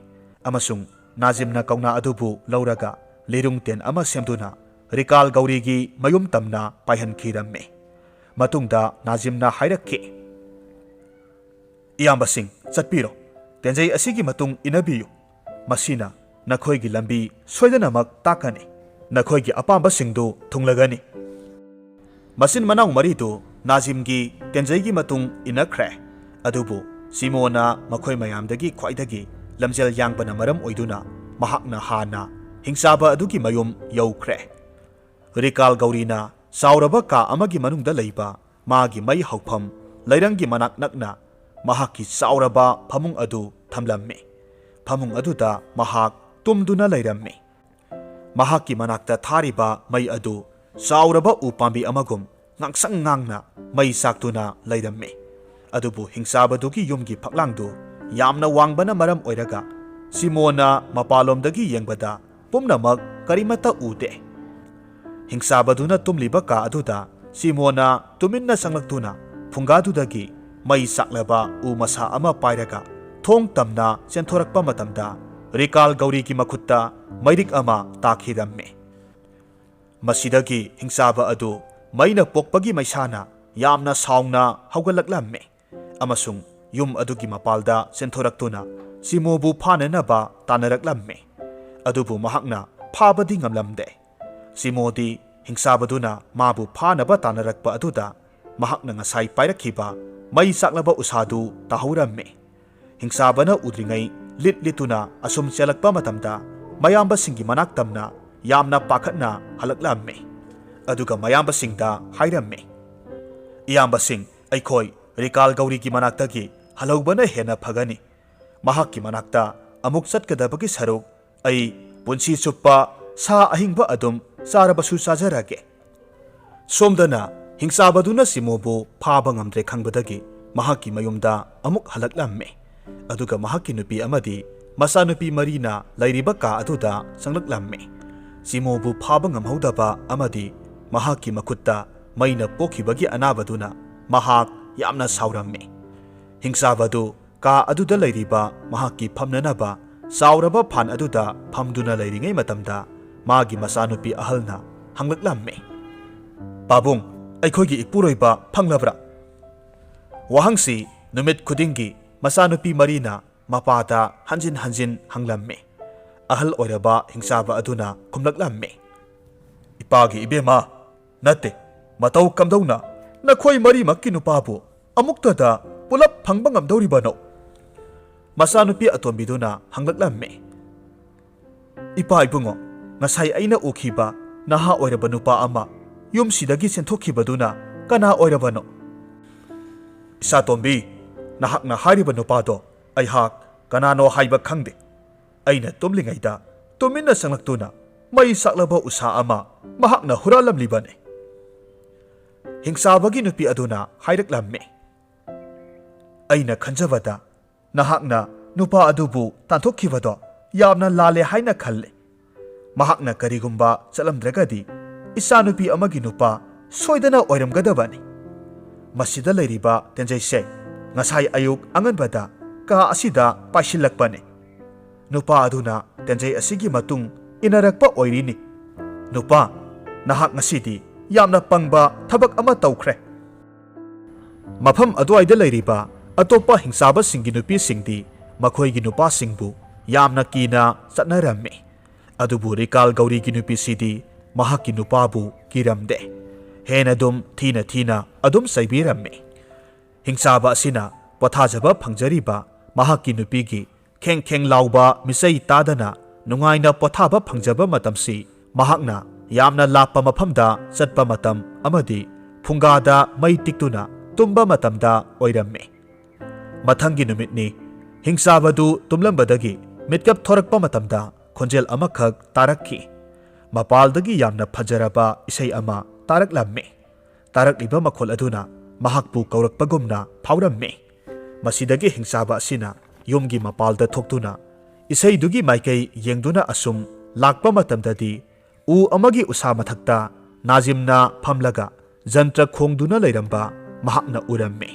ꯑꯃꯁꯨꯡ ꯅꯥꯖꯤꯝꯅ ꯀꯧꯅꯥ ꯑꯗꯨꯕꯨ ꯂꯧꯔꯒ ꯂꯤꯔꯨꯡ ꯇꯦꯟ ꯑꯃ ꯁꯦꯝꯗꯨꯅ ꯔꯤꯀꯥꯜ ꯒꯧꯔꯤꯒꯤ ꯃꯌꯨꯝ ꯇꯝꯅ ꯄꯥꯏꯍꯟꯈꯤꯔꯝꯃꯤ꯫ ꯃꯇꯨꯡꯗ ꯅꯥꯖꯤꯝꯅ ꯍꯥꯏꯔꯛꯈꯤ, "ꯏꯌꯥꯝꯕꯁꯤꯡ, ꯆꯠꯄꯤꯔꯣ꯫ ꯇꯦꯟꯖꯩ ꯑꯁꯤꯒꯤ ꯃꯇꯨꯡ ꯏꯟꯅꯕꯤꯌꯨ꯫ ꯃꯁꯤꯅ ꯅꯈꯣꯏꯒꯤ ꯂꯝꯕꯤ ꯁꯣꯏꯗꯅꯃꯛ ꯇꯥꯛꯀꯅꯤ꯫ ꯅꯈꯣꯏꯒꯤ ꯑꯄꯥꯝꯕꯁꯤꯡꯗꯨ ꯊꯨꯡꯂꯒꯅꯤ꯫" ꯃꯆꯤꯟ ꯃꯅꯥꯎ ꯃꯔꯤꯗꯨ ꯅꯥꯖꯤꯝꯒꯤ ꯇꯦꯟꯖꯩꯒꯤ ꯃꯇꯨꯡ ꯏꯟꯅꯈ꯭ꯔꯦ꯫ ꯑꯗꯨꯕꯨ ꯁꯤꯃꯣꯟꯅ ꯃꯈꯣꯏ ꯃꯌꯥꯝꯗꯒꯤ ꯈ꯭ꯋꯥꯏꯗꯒꯤ ꯂꯝꯖꯦꯜ ꯌꯥꯡꯕꯅ ꯃꯔꯝ ꯑꯣꯏꯗꯨꯅ ꯃꯍꯥꯛꯅ ꯍꯥꯟꯅ ꯍꯤꯡꯆꯥꯕ ꯑꯗꯨꯒꯤ ꯃꯌꯨꯝ ꯌꯧꯈ꯭ꯔꯦ꯫ ꯔꯤꯀꯥꯜ ꯒꯧꯔꯤꯅ ꯆꯥꯎꯔꯕ ꯀꯥ ꯑꯃꯒꯤ ꯃꯅꯨꯡꯗ ꯂꯩꯕ ꯃꯥꯒꯤ ꯃꯩ ꯍꯧꯐꯝ ꯂꯩꯔꯪꯒꯤ ꯃꯅꯥꯛ ꯅꯛꯅ ꯃꯍꯥꯛꯀꯤ ꯆꯥꯎꯔꯕ ꯐꯃꯨꯡ ꯑꯗꯨ ꯊꯝꯂꯝꯃꯤ꯫ ꯐꯃꯨꯡ ꯑꯗꯨꯗ ꯃꯍꯥꯛ ꯇꯨꯝꯗꯨꯅ ꯂꯩꯔꯝꯃꯤ꯫ ꯃꯍꯥꯛꯀꯤ ꯃꯅꯥꯛꯇ ꯊꯥꯔꯤꯕ ꯃꯩ ꯑꯗꯨ ꯆꯥꯎꯔꯕ ꯎ ꯄꯥꯝꯕꯤ ꯑꯃꯒꯨꯝ ꯉꯥꯡꯁꯪ ꯉꯥꯡꯅ ꯃꯩ ꯆꯥꯛꯇꯨꯅ ꯂꯩꯔꯝꯃꯤ꯫ ꯑꯗꯨꯕꯨ ꯍꯤꯡꯆꯥꯕꯗꯨꯒꯤ ꯌꯨꯝꯒꯤ ꯐꯛꯂꯥꯡꯗꯨ ꯌꯥꯝꯅ ꯋꯥꯡꯕꯅ ꯃꯔꯝ ꯑꯣꯏꯔꯒ ꯁꯤꯃꯣꯟꯅ ꯃꯄꯥꯟꯂꯣꯝꯗꯒꯤ ꯌꯦꯡꯕꯗ ꯄꯨꯝꯅꯃꯛ ꯀꯔꯤꯃꯠꯇ ꯎꯗꯦ꯫ ꯍꯤꯡꯆꯥꯕꯗꯨꯅ ꯇꯨꯝꯂꯤꯕ ꯀꯥ ꯑꯗꯨꯗ ꯁꯤꯃꯣꯟꯅ ꯇꯨꯃꯤꯟꯅ ꯆꯪꯂꯛꯇꯨꯅ ꯐꯨꯡꯒꯥꯗꯨꯗꯒꯤ ꯃꯩ ꯆꯥꯛꯂꯕ ꯎ ꯃꯁꯥ ꯑꯃ ꯄꯥꯏꯔꯒ ꯊꯣꯡ ꯇꯝꯅ ꯆꯦꯟꯊꯣꯔꯛꯄ ꯃꯇꯝꯗ ꯔꯤꯀꯥꯜ ꯒꯧꯔꯤꯒꯤ ꯃꯈꯨꯠꯇ ꯃꯩꯔꯤꯛ ꯑꯃ ꯇꯥꯈꯤꯔꯝꯃꯤ꯫ ꯃꯁꯤꯗꯒꯤ ꯍꯤꯡꯆꯥꯕ ꯑꯗꯨ ꯃꯩꯅ ꯄꯣꯛꯄꯒꯤ ꯃꯩꯁꯥꯅ ꯌꯥꯝꯅ ꯁꯥꯎꯅ ꯍꯧꯒꯠꯂꯛꯂꯝꯃꯤ ꯑꯃꯁꯨꯡ ꯌꯨꯝ ꯑꯗꯨꯒꯤ ꯃꯄꯥꯜꯗ ꯆꯦꯟꯊꯣꯔꯛꯇꯨꯅ ꯁꯤꯃꯣꯕꯨ ꯐꯥꯅꯅꯕ ꯇꯥꯟꯅꯔꯛꯂꯝꯃꯤ꯫ ꯑꯗꯨꯕꯨ ꯃꯍꯥꯛꯅ ꯐꯥꯕꯗꯤ ꯉꯝꯂꯝꯗꯦ꯫ ꯁꯤꯃꯣꯗꯤ ꯍꯤꯡꯆꯥꯕꯗꯨꯅ ꯃꯥꯕꯨ ꯐꯥꯅꯕ ꯇꯥꯟꯅꯔꯛꯄ ꯑꯗꯨꯗ ꯃꯍꯥꯛꯅ ꯉꯁꯥꯏ ꯄꯥꯏꯔꯛꯈꯤꯕ ꯃꯩ ꯆꯥꯛꯂꯕ ꯎꯁꯥꯗꯨ ꯇꯥꯍꯧꯔꯝꯃꯤ꯫ ꯍꯤꯡꯆꯥꯕꯅ ꯎꯗ꯭ꯔꯤꯉꯩ ꯂꯤꯠ ꯂꯤꯠꯇꯨꯅ ꯑꯁꯨꯝ ꯆꯦꯜꯂꯛꯄ ꯃꯇꯝꯗ ꯃꯌꯥꯝꯕꯁꯤꯡꯒꯤ ꯃꯅꯥꯛ ꯇꯝꯅ ꯌꯥꯝꯅ ꯄꯥꯈꯠꯅ ꯍꯜꯂꯛꯂꯝꯃꯤ꯫ ꯑꯗꯨꯒ ꯃꯌꯥꯝꯕꯁꯤꯡꯗ ꯍꯥꯏꯔꯝꯃꯤ, "ꯏꯌꯥꯝꯕꯁꯤꯡ, ꯑꯩꯈꯣꯏ ꯔꯤꯀꯥꯜ ꯒꯧꯔꯤꯒꯤ ꯃꯅꯥꯛꯇꯒꯤ ꯍꯜꯍꯧꯕꯅ ꯍꯦꯟꯅ ꯐꯒꯅꯤ꯫ ꯃꯍꯥꯛꯀꯤ ꯃꯅꯥꯛꯇ ꯑꯃꯨꯛ ꯆꯠꯀꯗꯕꯒꯤ ꯁꯔꯨꯛ ꯑꯩ ꯄꯨꯟꯁꯤ ꯆꯨꯞꯄ ꯁꯥ ꯑꯍꯤꯡꯕ ꯑꯗꯨꯝ ꯆꯥꯔꯕꯁꯨ ꯆꯥꯖꯔꯒꯦ꯫" ꯁꯣꯝꯗꯅ ꯍꯤꯡꯆꯥꯕꯗꯨꯅ ꯁꯤꯃꯣꯕꯨ ꯐꯥꯕ ꯉꯝꯗ꯭ꯔꯦ ꯈꯪꯕꯗꯒꯤ ꯃꯍꯥꯛꯀꯤ ꯃꯌꯨꯝꯗ ꯑꯃꯨꯛ ꯍꯜꯂꯛꯂꯝꯃꯤ꯫ ꯑꯗꯨꯒ ꯃꯍꯥꯛꯀꯤ ꯅꯨꯄꯤ ꯑꯃꯗꯤ ꯃꯆꯥꯅꯨꯄꯤ ꯃꯔꯤꯅ ꯂꯩꯔꯤꯕ ꯀꯥ ꯑꯗꯨꯗ ꯆꯪꯂꯛꯂꯝꯃꯤ꯫ ꯁꯤꯃꯣꯕꯨ ꯐꯥꯕ ꯉꯝꯍꯧꯗꯕ ꯑꯃꯗꯤ ꯃꯍꯥꯛꯀꯤ ꯃꯈꯨꯠꯇ ꯃꯩꯅ ꯄꯣꯛꯈꯤꯕꯒꯤ ꯑꯅꯥꯕꯗꯨꯅ ꯃꯍꯥꯛ ꯌꯥꯝꯅ ꯁꯥꯎꯔꯝꯃꯤ꯫ ꯍꯤꯡꯆꯥꯕꯗꯨ ꯀꯥ ꯑꯗꯨꯗ ꯂꯩꯔꯤꯕ ꯃꯍꯥꯛꯀꯤ ꯐꯝꯅꯅꯕ ꯆꯥꯎꯔꯕ ꯐꯥꯟ ꯑꯗꯨꯗ ꯐꯝꯗꯨꯅ ꯂꯩꯔꯤꯉꯩ ꯃꯇꯝꯗ ꯃꯥꯒꯤ ꯃꯆꯥꯅꯨꯄꯤ ꯑꯍꯜꯅ ꯍꯪꯂꯛꯂꯝꯃꯤ, "ꯄꯥꯕꯨꯡ, ꯑꯩꯈꯣꯏꯒꯤ ꯏꯄꯨꯔꯣꯏꯕ ꯐꯪꯂꯕ꯭ꯔꯥ?" ꯋꯥꯍꯪꯁꯤ ꯅꯨꯃꯤꯠ ꯈꯨꯗꯤꯡꯒꯤ ꯃꯆꯥꯅꯨꯄꯤ ꯃꯔꯤꯅ ꯃꯄꯥꯗ ꯍꯟꯖꯤꯟ ꯍꯟꯖꯤꯟ ꯍꯪꯂꯝꯃꯤ꯫ ꯑꯍꯜ ꯑꯣꯏꯔꯕ ꯍꯤꯡꯆꯥꯕ ꯑꯗꯨꯅ ꯈꯨꯝꯂꯛꯂꯝꯃꯤ, "ꯏꯄꯥꯒꯤ ꯏꯕꯦꯝꯃ, ꯅꯠꯇꯦ, ꯃꯇꯧ ꯀꯝꯗꯧꯅ ꯅꯈꯣꯏ ꯃꯔꯤꯃꯛꯀꯤ ꯅꯨꯄꯥꯕꯨ ꯑꯃꯨꯛꯇꯗ ꯄꯨꯂꯞ ꯐꯪꯕ ꯉꯝꯗꯧꯔꯤꯕꯅꯣ?" ꯃꯆꯥꯅꯨꯄꯤ ꯑꯇꯣꯝꯕꯤꯗꯨꯅ ꯍꯪꯂꯛꯂꯝꯃꯤ, "ꯏꯄꯥ ꯏꯕꯨꯡꯉꯣ, ꯉꯁꯥꯏ ꯑꯩꯅ ꯎꯈꯤꯕ ꯅꯍꯥ ꯑꯣꯏꯔꯕ ꯅꯨꯄꯥ ꯑꯃ ꯌꯨꯝꯁꯤꯗꯒꯤ ꯆꯦꯟꯊꯣꯛꯈꯤꯕꯗꯨꯅ ꯀꯅꯥ ꯑꯣꯏꯔꯕꯅꯣ?" "ꯏꯆꯥꯇꯣꯝꯕꯤ, ꯅꯍꯥꯛꯅ ꯍꯥꯏꯔꯤꯕ ꯅꯨꯄꯥꯗꯣ ꯑꯩꯍꯥꯛ ꯀꯅꯥꯅꯣ ꯍꯥꯏꯕ ꯈꯪꯗꯦ꯫ ꯑꯩꯅ ꯇꯨꯝꯂꯤꯉꯩꯗ ꯇꯨꯃꯤꯟꯅ ꯆꯪꯂꯛꯇꯨꯅ ꯃꯩ ꯆꯥꯛꯂꯕ ꯎꯁꯥ ꯑꯃ ꯃꯍꯥꯛꯅ ꯍꯨꯔꯥꯜꯂꯝꯂꯤꯕꯅꯤ꯫" ꯍꯤꯡꯆꯥꯕꯒꯤ ꯅꯨꯄꯤ ꯑꯗꯨꯅ ꯍꯥꯏꯔꯛꯂꯝꯃꯤ, "ꯑꯩꯅ ꯈꯟꯖꯕꯗ ꯅꯍꯥꯛꯅ ꯅꯨꯄꯥ ꯑꯗꯨꯕꯨ ꯇꯥꯟꯊꯣꯛꯈꯤꯕꯗꯣ ꯌꯥꯝꯅ ꯂꯥꯜꯂꯦ ꯍꯥꯏꯅ ꯈꯜꯂꯦ꯫ ꯃꯍꯥꯛꯅ ꯀꯔꯤꯒꯨꯝꯕ ꯆꯠꯂꯝꯗ꯭ꯔꯒꯗꯤ ꯏꯆꯥꯅꯨꯄꯤ ꯑꯃꯒꯤ ꯅꯨꯄꯥ ꯁꯣꯏꯗꯅ ꯑꯣꯏꯔꯝꯒꯗꯕꯅꯤ꯫ ꯃꯁꯤꯗ ꯂꯩꯔꯤꯕ ꯇꯦꯟꯖꯩꯁꯦ ꯉꯁꯥꯏ ꯑꯌꯨꯛ ꯑꯉꯟꯕꯗ ꯀꯥ ꯑꯁꯤꯗ ꯄꯥꯏꯁꯤꯜꯂꯛꯄꯅꯤ꯫" ꯅꯨꯄꯥ ꯑꯗꯨꯅ ꯇꯦꯟꯖꯩ ꯑꯁꯤꯒꯤ ꯃꯇꯨꯡ ꯏꯟꯅꯔꯛꯄ ꯑꯣꯏꯔꯤꯅꯤ꯫ "ꯅꯨꯄꯥ, ꯅꯍꯥꯛ ꯉꯁꯤꯗꯤ ꯌꯥꯝꯅ ꯄꯪꯕ ꯊꯕꯛ ꯑꯃ ꯇꯧꯈ꯭ꯔꯦ꯫" ꯃꯐꯝ ꯑꯗꯨꯋꯥꯏꯗ ꯂꯩꯔꯤꯕ ꯑꯇꯣꯞꯄ ꯍꯤꯡꯆꯥꯕꯁꯤꯡꯒꯤ ꯅꯨꯄꯤꯁꯤꯡꯗꯤ ꯃꯈꯣꯏꯒꯤ ꯅꯨꯄꯥꯁꯤꯡꯕꯨ ꯌꯥꯝꯅ ꯀꯤꯅ ꯆꯠꯅꯔꯝꯃꯤ꯫ ꯑꯗꯨꯕꯨ ꯔꯤꯀꯥꯜ ꯒꯧꯔꯤꯒꯤ ꯅꯨꯄꯤꯁꯤꯗꯤ ꯃꯍꯥꯛꯀꯤ ꯅꯨꯄꯥꯕꯨ ꯀꯤꯔꯝꯗꯦ꯫ ꯍꯦꯟꯅ ꯑꯗꯨꯝ ꯊꯤꯅ ꯊꯤꯅ ꯑꯗꯨꯝ ꯆꯩꯕꯤꯔꯝꯃꯤ꯫ ꯍꯤꯡꯆꯥꯕ ꯑꯁꯤꯅ ꯄꯣꯊꯥꯖꯕ ꯐꯪꯖꯔꯤꯕ ꯃꯍꯥꯛꯀꯤ ꯅꯨꯄꯤꯒꯤ ꯈꯦꯡ ꯈꯦꯡ ꯂꯥꯎꯕ ꯃꯤꯆꯩ ꯇꯥꯗꯅ ꯅꯨꯡꯉꯥꯏꯅ ꯄꯣꯊꯥꯕ ꯐꯪꯖꯕ ꯃꯇꯝꯁꯤ ꯃꯍꯥꯛꯅ ꯌꯥꯝꯅ ꯂꯥꯞꯄ ꯃꯐꯝꯗ ꯆꯠꯄ ꯃꯇꯝ ꯑꯃꯗꯤ ꯐꯨꯡꯒꯥꯗ ꯃꯩ ꯇꯤꯛꯇꯨꯅ ꯇꯨꯝꯕ ꯃꯇꯝꯗ ꯑꯣꯏꯔꯝꯃꯤ꯫ ꯃꯊꯪꯒꯤ ꯅꯨꯃꯤꯠꯅꯤ꯫ ꯍꯤꯡꯆꯥꯕꯗꯨ ꯇꯨꯝꯂꯝꯕꯗꯒꯤ ꯃꯤꯠꯀꯞ ꯊꯣꯔꯛꯄ ꯃꯇꯝꯗ ꯈꯣꯟꯖꯦꯜ ꯑꯃꯈꯛ ꯇꯥꯔꯛꯈꯤ꯫ ꯃꯄꯥꯜꯗꯒꯤ ꯌꯥꯝꯅ ꯐꯖꯔꯕ ꯏꯁꯩ ꯑꯃ ꯇꯥꯔꯛꯂꯝꯃꯤ꯫ ꯇꯥꯔꯛꯂꯤꯕ ꯃꯈꯣꯜ ꯑꯗꯨꯅ ꯃꯍꯥꯛꯄꯨ ꯀꯧꯔꯛꯄꯒꯨꯝꯅ ꯐꯥꯎꯔꯝꯃꯤ꯫ ꯃꯁꯤꯗꯒꯤ ꯍꯤꯡꯆꯥꯕ ꯑꯁꯤꯅ ꯌꯨꯝꯒꯤ ꯃꯄꯥꯜꯗ ꯊꯣꯛꯇꯨꯅ ꯏꯁꯩꯗꯨꯒꯤ ꯃꯥꯏꯀꯩ ꯌꯦꯡꯗꯨꯅ ꯑꯁꯨꯝ ꯂꯥꯛꯄ ꯃꯇꯝꯗꯗꯤ ꯎ ꯑꯃꯒꯤ ꯎꯁꯥ ꯃꯊꯛꯇ ꯅꯥꯖꯤꯝꯅ ꯐꯝꯂꯒ ꯖꯟꯇ꯭ꯔ ꯈꯣꯡꯗꯨꯅ ꯂꯩꯔꯝꯕ ꯃꯍꯥꯛꯅ ꯎꯔꯝꯃꯤ꯫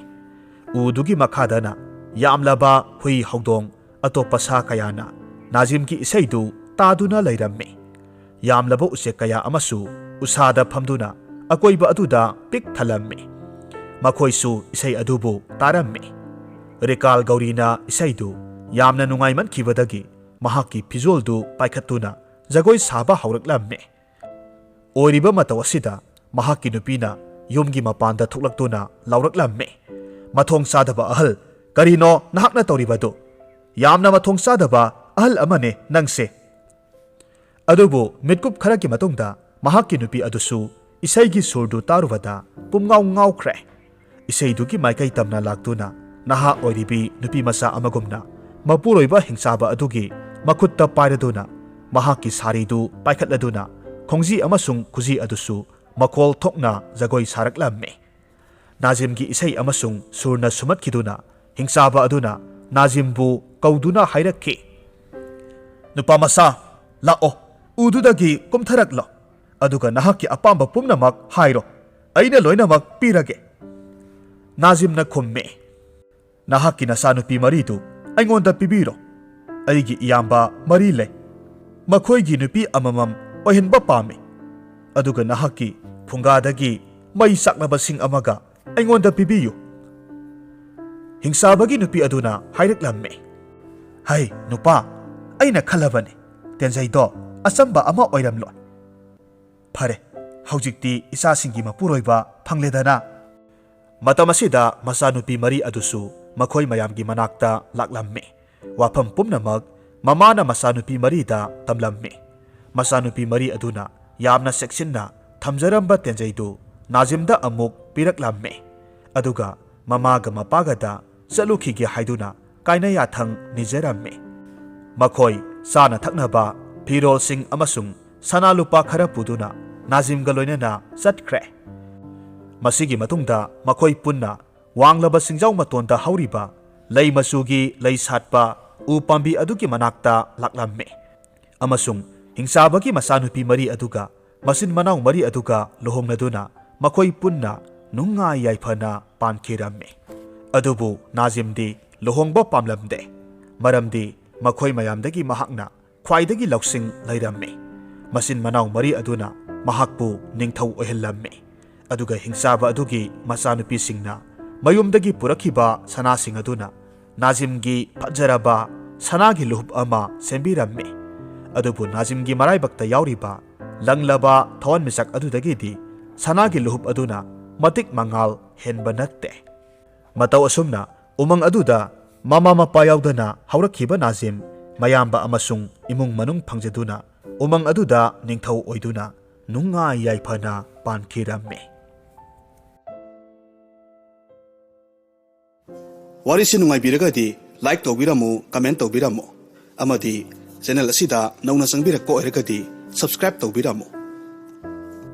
ꯎꯗꯨꯒꯤ ꯃꯈꯥꯗꯅ ꯌꯥꯝꯂꯕ ꯍꯨꯏ ꯍꯧꯗꯣꯡ ꯑꯇꯣꯞꯄ ꯁꯥ ꯀꯌꯥꯅ ꯅꯥꯖꯤꯝꯒꯤ ꯏꯁꯩꯗꯨ ꯇꯥꯗꯨꯅ ꯂꯩꯔꯝꯃꯤ꯫ ꯌꯥꯝꯂꯕ ꯎꯆꯦꯛ ꯀꯌꯥ ꯑꯃꯁꯨ ꯎꯁꯥꯗ ꯐꯝꯗꯨꯅ ꯑꯀꯣꯏꯕ ꯑꯗꯨꯗ ꯄꯤꯛ ꯊꯜꯂꯝꯃꯤ꯫ ꯃꯈꯣꯏꯁꯨ ꯏꯁꯩ ꯑꯗꯨꯕꯨ ꯇꯥꯔꯝꯃꯤ꯫ ꯔꯤꯀꯥꯜ ꯒꯧꯔꯤꯅ ꯏꯁꯩꯗꯨ ꯌꯥꯝꯅ ꯅꯨꯡꯉꯥꯏꯃꯟꯈꯤꯕꯗꯒꯤ ꯃꯍꯥꯛꯀꯤ ꯐꯤꯖꯣꯜꯗꯨ ꯄꯥꯏꯈꯠꯇꯨꯅ ꯖꯒꯣꯏ ꯁꯥꯕ ꯍꯧꯔꯛꯂꯝꯃꯤ꯫ ꯑꯣꯏꯔꯤꯕ ꯃꯇꯧ ꯑꯁꯤꯗ ꯃꯍꯥꯛꯀꯤ ꯅꯨꯄꯤꯅ ꯌꯨꯝꯒꯤ ꯃꯄꯥꯟꯗ ꯊꯣꯛꯂꯛꯇꯨꯅ ꯂꯥꯎꯔꯛꯂꯝꯃꯤ, "ꯃꯊꯣꯡ ꯆꯥꯗꯕ ꯑꯍꯜ, ꯀꯔꯤꯅꯣ ꯅꯍꯥꯛꯅ ꯇꯧꯔꯤꯕꯗꯨ? ꯌꯥꯝꯅ ꯃꯊꯣꯡ ꯆꯥꯗꯕ ꯑꯍꯜ ꯑꯃꯅꯦ ꯅꯪꯁꯦ!" ꯑꯗꯨꯕꯨ ꯃꯤꯠꯀꯨꯞ ꯈꯔꯒꯤ ꯃꯇꯨꯡꯗ ꯃꯍꯥꯛꯀꯤ ꯅꯨꯄꯤ ꯑꯗꯨꯁꯨ ꯏꯁꯩꯒꯤ ꯁꯨꯔꯗꯨ ꯇꯥꯔꯨꯕꯗ ꯄꯨꯝꯉꯥꯎ ꯉꯥꯎꯈ꯭ꯔꯦ꯫ ꯏꯁꯩꯗꯨꯒꯤ ꯃꯥꯏꯀꯩ ꯇꯝꯅ ꯂꯥꯛꯇꯨꯅ ꯅꯍꯥ ꯑꯣꯏꯔꯤꯕꯤ ꯅꯨꯄꯤ ꯃꯆꯥ ꯑꯃꯒꯨꯝꯅ ꯃꯄꯨꯔꯣꯏꯕ ꯍꯤꯡꯆꯥꯕ ꯑꯗꯨꯒꯤ ꯃꯈꯨꯠꯇ ꯄꯥꯏꯔꯗꯨꯅ ꯃꯍꯥꯛꯀꯤ ꯁꯥꯔꯤꯗꯨ ꯄꯥꯏꯈꯠꯂꯗꯨꯅ ꯈꯣꯡꯖꯤ ꯑꯃꯁꯨꯡ ꯈꯨꯖꯤ ꯑꯗꯨꯁꯨ ꯃꯈꯣꯜ ꯊꯣꯛꯅ ꯖꯒꯣꯏ ꯁꯥꯔꯛꯂꯝꯃꯤ꯫ ꯅꯥꯖꯤꯝꯒꯤ ꯏꯁꯩ ꯑꯃꯁꯨꯡ ꯁꯨꯔꯅ ꯁꯨꯝꯍꯠꯈꯤꯗꯨꯅ ꯍꯤꯡꯆꯥꯕ ꯑꯗꯨꯅ ꯅꯥꯖꯤꯝꯕꯨ ꯀꯧꯗꯨꯅ ꯍꯥꯏꯔꯛꯈꯤ, "ꯅꯨꯄꯥ ꯃꯆꯥ, ꯂꯥꯛꯑꯣ, ꯎꯗꯨꯗꯒꯤ ꯀꯨꯝꯊꯔꯛꯂꯣ, ꯑꯗꯨꯒ ꯅꯍꯥꯛꯀꯤ ꯑꯄꯥꯝꯕ ꯄꯨꯝꯅꯃꯛ ꯍꯥꯏꯔꯣ, ꯑꯩꯅ ꯂꯣꯏꯅꯃꯛ ꯄꯤꯔꯒꯦ꯫" ꯅꯥꯖꯤꯝꯅ ꯈꯨꯝꯃꯤ, "ꯅꯍꯥꯛꯀꯤ ꯅꯆꯥꯅꯨꯄꯤ ꯃꯔꯤꯗꯨ ꯑꯩꯉꯣꯟꯗ ꯄꯤꯕꯤꯔꯣ꯫ ꯑꯩꯒꯤ ꯏꯌꯥꯝꯕ ꯃꯔꯤ ꯂꯩ꯫ ꯃꯈꯣꯏꯒꯤ ꯅꯨꯄꯤ ꯑꯃꯃꯝ ꯑꯣꯏꯍꯟꯕ ꯄꯥꯝꯃꯤ꯫ ꯑꯗꯨꯒ ꯅꯍꯥꯛꯀꯤ ꯐꯨꯡꯒꯥꯗꯒꯤ ꯃꯩ ꯆꯥꯛꯅꯕꯁꯤꯡ ꯑꯃꯒ ꯑꯩꯉꯣꯟꯗ ꯄꯤꯕꯤꯌꯨ꯫ ꯍꯤꯡꯆꯥꯕꯒꯤ ꯅꯨꯄꯤ ꯑꯗꯨꯅ ꯍꯥꯏꯔꯛꯂꯝꯃꯤ, "ꯍꯩ, ꯅꯨꯄꯥ, ꯑꯩꯅ ꯈꯜꯂꯕꯅꯤ, ꯇꯦꯟꯖꯩꯗꯣ ꯑꯆꯝꯕ ꯑꯃ ꯑꯣꯏꯔꯝꯂꯣꯏ꯫ ꯐꯔꯦ, ꯍꯧꯖꯤꯛꯇꯤ ꯏꯆꯥꯁꯤꯡꯒꯤ ꯃꯄꯨꯔꯣꯏꯕ ꯐꯪꯂꯦꯗꯅ꯫" ꯃꯇꯝ ꯑꯁꯤꯗ ꯃꯆꯥꯅꯨꯄꯤ ꯃꯔꯤ ꯑꯗꯨꯁꯨ ꯃꯈꯣꯏ ꯃꯌꯥꯝꯒꯤ ꯃꯅꯥꯛꯇ ꯂꯥꯛꯂꯝꯃꯤ꯫ ꯋꯥꯐꯝ ꯄꯨꯝꯅꯃꯛ ꯃꯃꯥꯅ ꯃꯆꯥꯅꯨꯄꯤ ꯃꯔꯤꯗ ꯇꯝꯂꯝꯃꯤ꯫ ꯃꯆꯥꯅꯨꯄꯤ ꯃꯔꯤ ꯑꯗꯨꯅ ꯌꯥꯝꯅ ꯆꯦꯛꯁꯤꯟꯅ ꯊꯝꯖꯔꯝꯕ ꯇꯦꯟꯖꯩꯗꯨ ꯅꯥꯖꯤꯝꯗ ꯑꯃꯨꯛ ꯄꯤꯔꯛꯂꯝꯃꯤ꯫ ꯑꯗꯨꯒ ꯃꯃꯥꯒ ꯃꯄꯥꯒꯗ ꯆꯠꯂꯨꯈꯤꯒꯦ ꯍꯥꯏꯗꯨꯅ ꯀꯥꯏꯅ ꯌꯥꯊꯪ ꯅꯤꯖꯔꯝꯃꯤ꯫ ꯃꯈꯣꯏ ꯆꯥꯅ ꯊꯛꯅꯕ, ꯐꯤꯔꯣꯜꯁꯤꯡ ꯑꯃꯁꯨꯡ ꯁꯅꯥ ꯂꯨꯄꯥ ꯈꯔ ꯄꯨꯗꯨꯅ ꯅꯥꯖꯤꯝꯒ ꯂꯣꯏꯅꯅ ꯆꯠꯈ꯭ꯔꯦ꯫ ꯃꯁꯤꯒꯤ ꯃꯇꯨꯡꯗ ꯃꯈꯣꯏ ꯄꯨꯟꯅ ꯋꯥꯡꯂꯕ ꯆꯤꯡꯖꯥꯎ ꯃꯇꯣꯟꯗ ꯍꯧꯔꯤꯕ ꯂꯩ ꯃꯆꯨꯒꯤ ꯂꯩ ꯁꯥꯠꯄ ꯎ ꯄꯥꯝꯕꯤ ꯑꯗꯨꯒꯤ ꯃꯅꯥꯛꯇ ꯂꯥꯛꯂꯝꯃꯤ꯫ ꯑꯃꯁꯨꯡ ꯍꯤꯡꯆꯥꯕꯒꯤ ꯃꯆꯥꯅꯨꯄꯤ ꯃꯔꯤ ꯑꯗꯨꯒ ꯃꯆꯤꯟ ꯃꯅꯥꯎ ꯃꯔꯤ ꯑꯗꯨꯒ ꯂꯨꯍꯣꯡꯅꯗꯨꯅ ꯃꯈꯣꯏ ꯄꯨꯟꯅ ꯅꯨꯡꯉꯥꯏ ꯌꯥꯏꯐꯅ ꯄꯥꯟꯈꯤꯔꯝꯃꯤ꯫ ꯑꯗꯨꯕꯨ ꯅꯥꯖꯤꯝꯗꯤ ꯂꯨꯍꯣꯡꯕ ꯄꯥꯝꯂꯝꯗꯦ, ꯃꯔꯝꯗꯤ ꯃꯈꯣꯏ ꯃꯌꯥꯝꯗꯒꯤ ꯃꯍꯥꯛꯅ ꯈ꯭ꯋꯥꯏꯗꯒꯤ ꯂꯧꯁꯤꯡ ꯂꯩꯔꯝꯃꯤ꯫ ꯃꯆꯤꯟ ꯃꯅꯥꯎ ꯃꯔꯤ ꯑꯗꯨꯅ ꯃꯍꯥꯛꯄꯨ ꯅꯤꯡꯊꯧ ꯑꯣꯏꯍꯜꯂꯝꯃꯤ꯫ ꯑꯗꯨꯒ ꯍꯤꯡꯆꯥꯕ ꯑꯗꯨꯒꯤ ꯃꯆꯥꯅꯨꯄꯤꯁꯤꯡꯅ ꯃꯌꯨꯝꯗꯒꯤ ꯄꯨꯔꯛꯈꯤꯕ ꯁꯅꯥꯁꯤꯡ ꯑꯗꯨꯅ ꯅꯥꯖꯤꯝꯒꯤ ꯐꯖꯔꯕ ꯁꯅꯥꯒꯤ ꯂꯨꯍꯨꯞ ꯑꯃ ꯁꯦꯝꯕꯤꯔꯝꯃꯤ꯫ ꯑꯗꯨꯕꯨ ꯅꯥꯖꯤꯝꯒꯤ ꯃꯔꯥꯏꯕꯛꯇ ꯌꯥꯎꯔꯤꯕ ꯂꯪꯂꯕ ꯊꯋꯥꯟꯃꯤꯆꯥꯛ ꯑꯗꯨꯗꯒꯤꯗꯤ ꯁꯅꯥꯒꯤ ꯂꯨꯍꯨꯞ ꯑꯗꯨꯅ ꯃꯇꯤꯛ ꯃꯉꯥꯜ ꯍꯦꯟꯕ ꯅꯠꯇꯦ꯫ ꯃꯇꯧ ꯑꯁꯨꯝꯅ ꯎꯃꯪ ꯑꯗꯨꯗ ꯃꯃꯥ ꯃꯄꯥ ꯌꯥꯎꯗꯅ ꯍꯧꯔꯛꯈꯤꯕ ꯅꯥꯖꯤꯝ ꯃꯌꯥꯝꯕ ꯑꯃꯁꯨꯡ ꯏꯃꯨꯡ ꯃꯅꯨꯡ ꯐꯪꯖꯗꯨꯅ ꯎꯃꯪ ꯑꯗꯨꯗ ꯅꯤꯡꯊꯧ ꯑꯣꯏꯗꯨꯅ ꯅꯨꯡꯉꯥꯏ ꯌꯥꯏꯐꯅ ꯄꯥꯟꯈꯤꯔꯝꯃꯤ꯫ ꯋꯥꯔꯤꯁꯤ ꯅꯨꯡꯉꯥꯏꯕꯤꯔꯒꯗꯤ like ꯇꯧꯕꯤꯔꯝꯃꯨ, comment ꯇꯧꯕꯤꯔꯝꯃꯨ, ꯑꯃꯗꯤ channel ꯑꯁꯤꯗ ꯅꯧꯅ ꯆꯪꯕꯤꯔꯛꯄ ꯑꯣꯏꯔꯒꯗꯤ subscribe ꯇꯧꯕꯤꯔꯝꯃꯨ꯫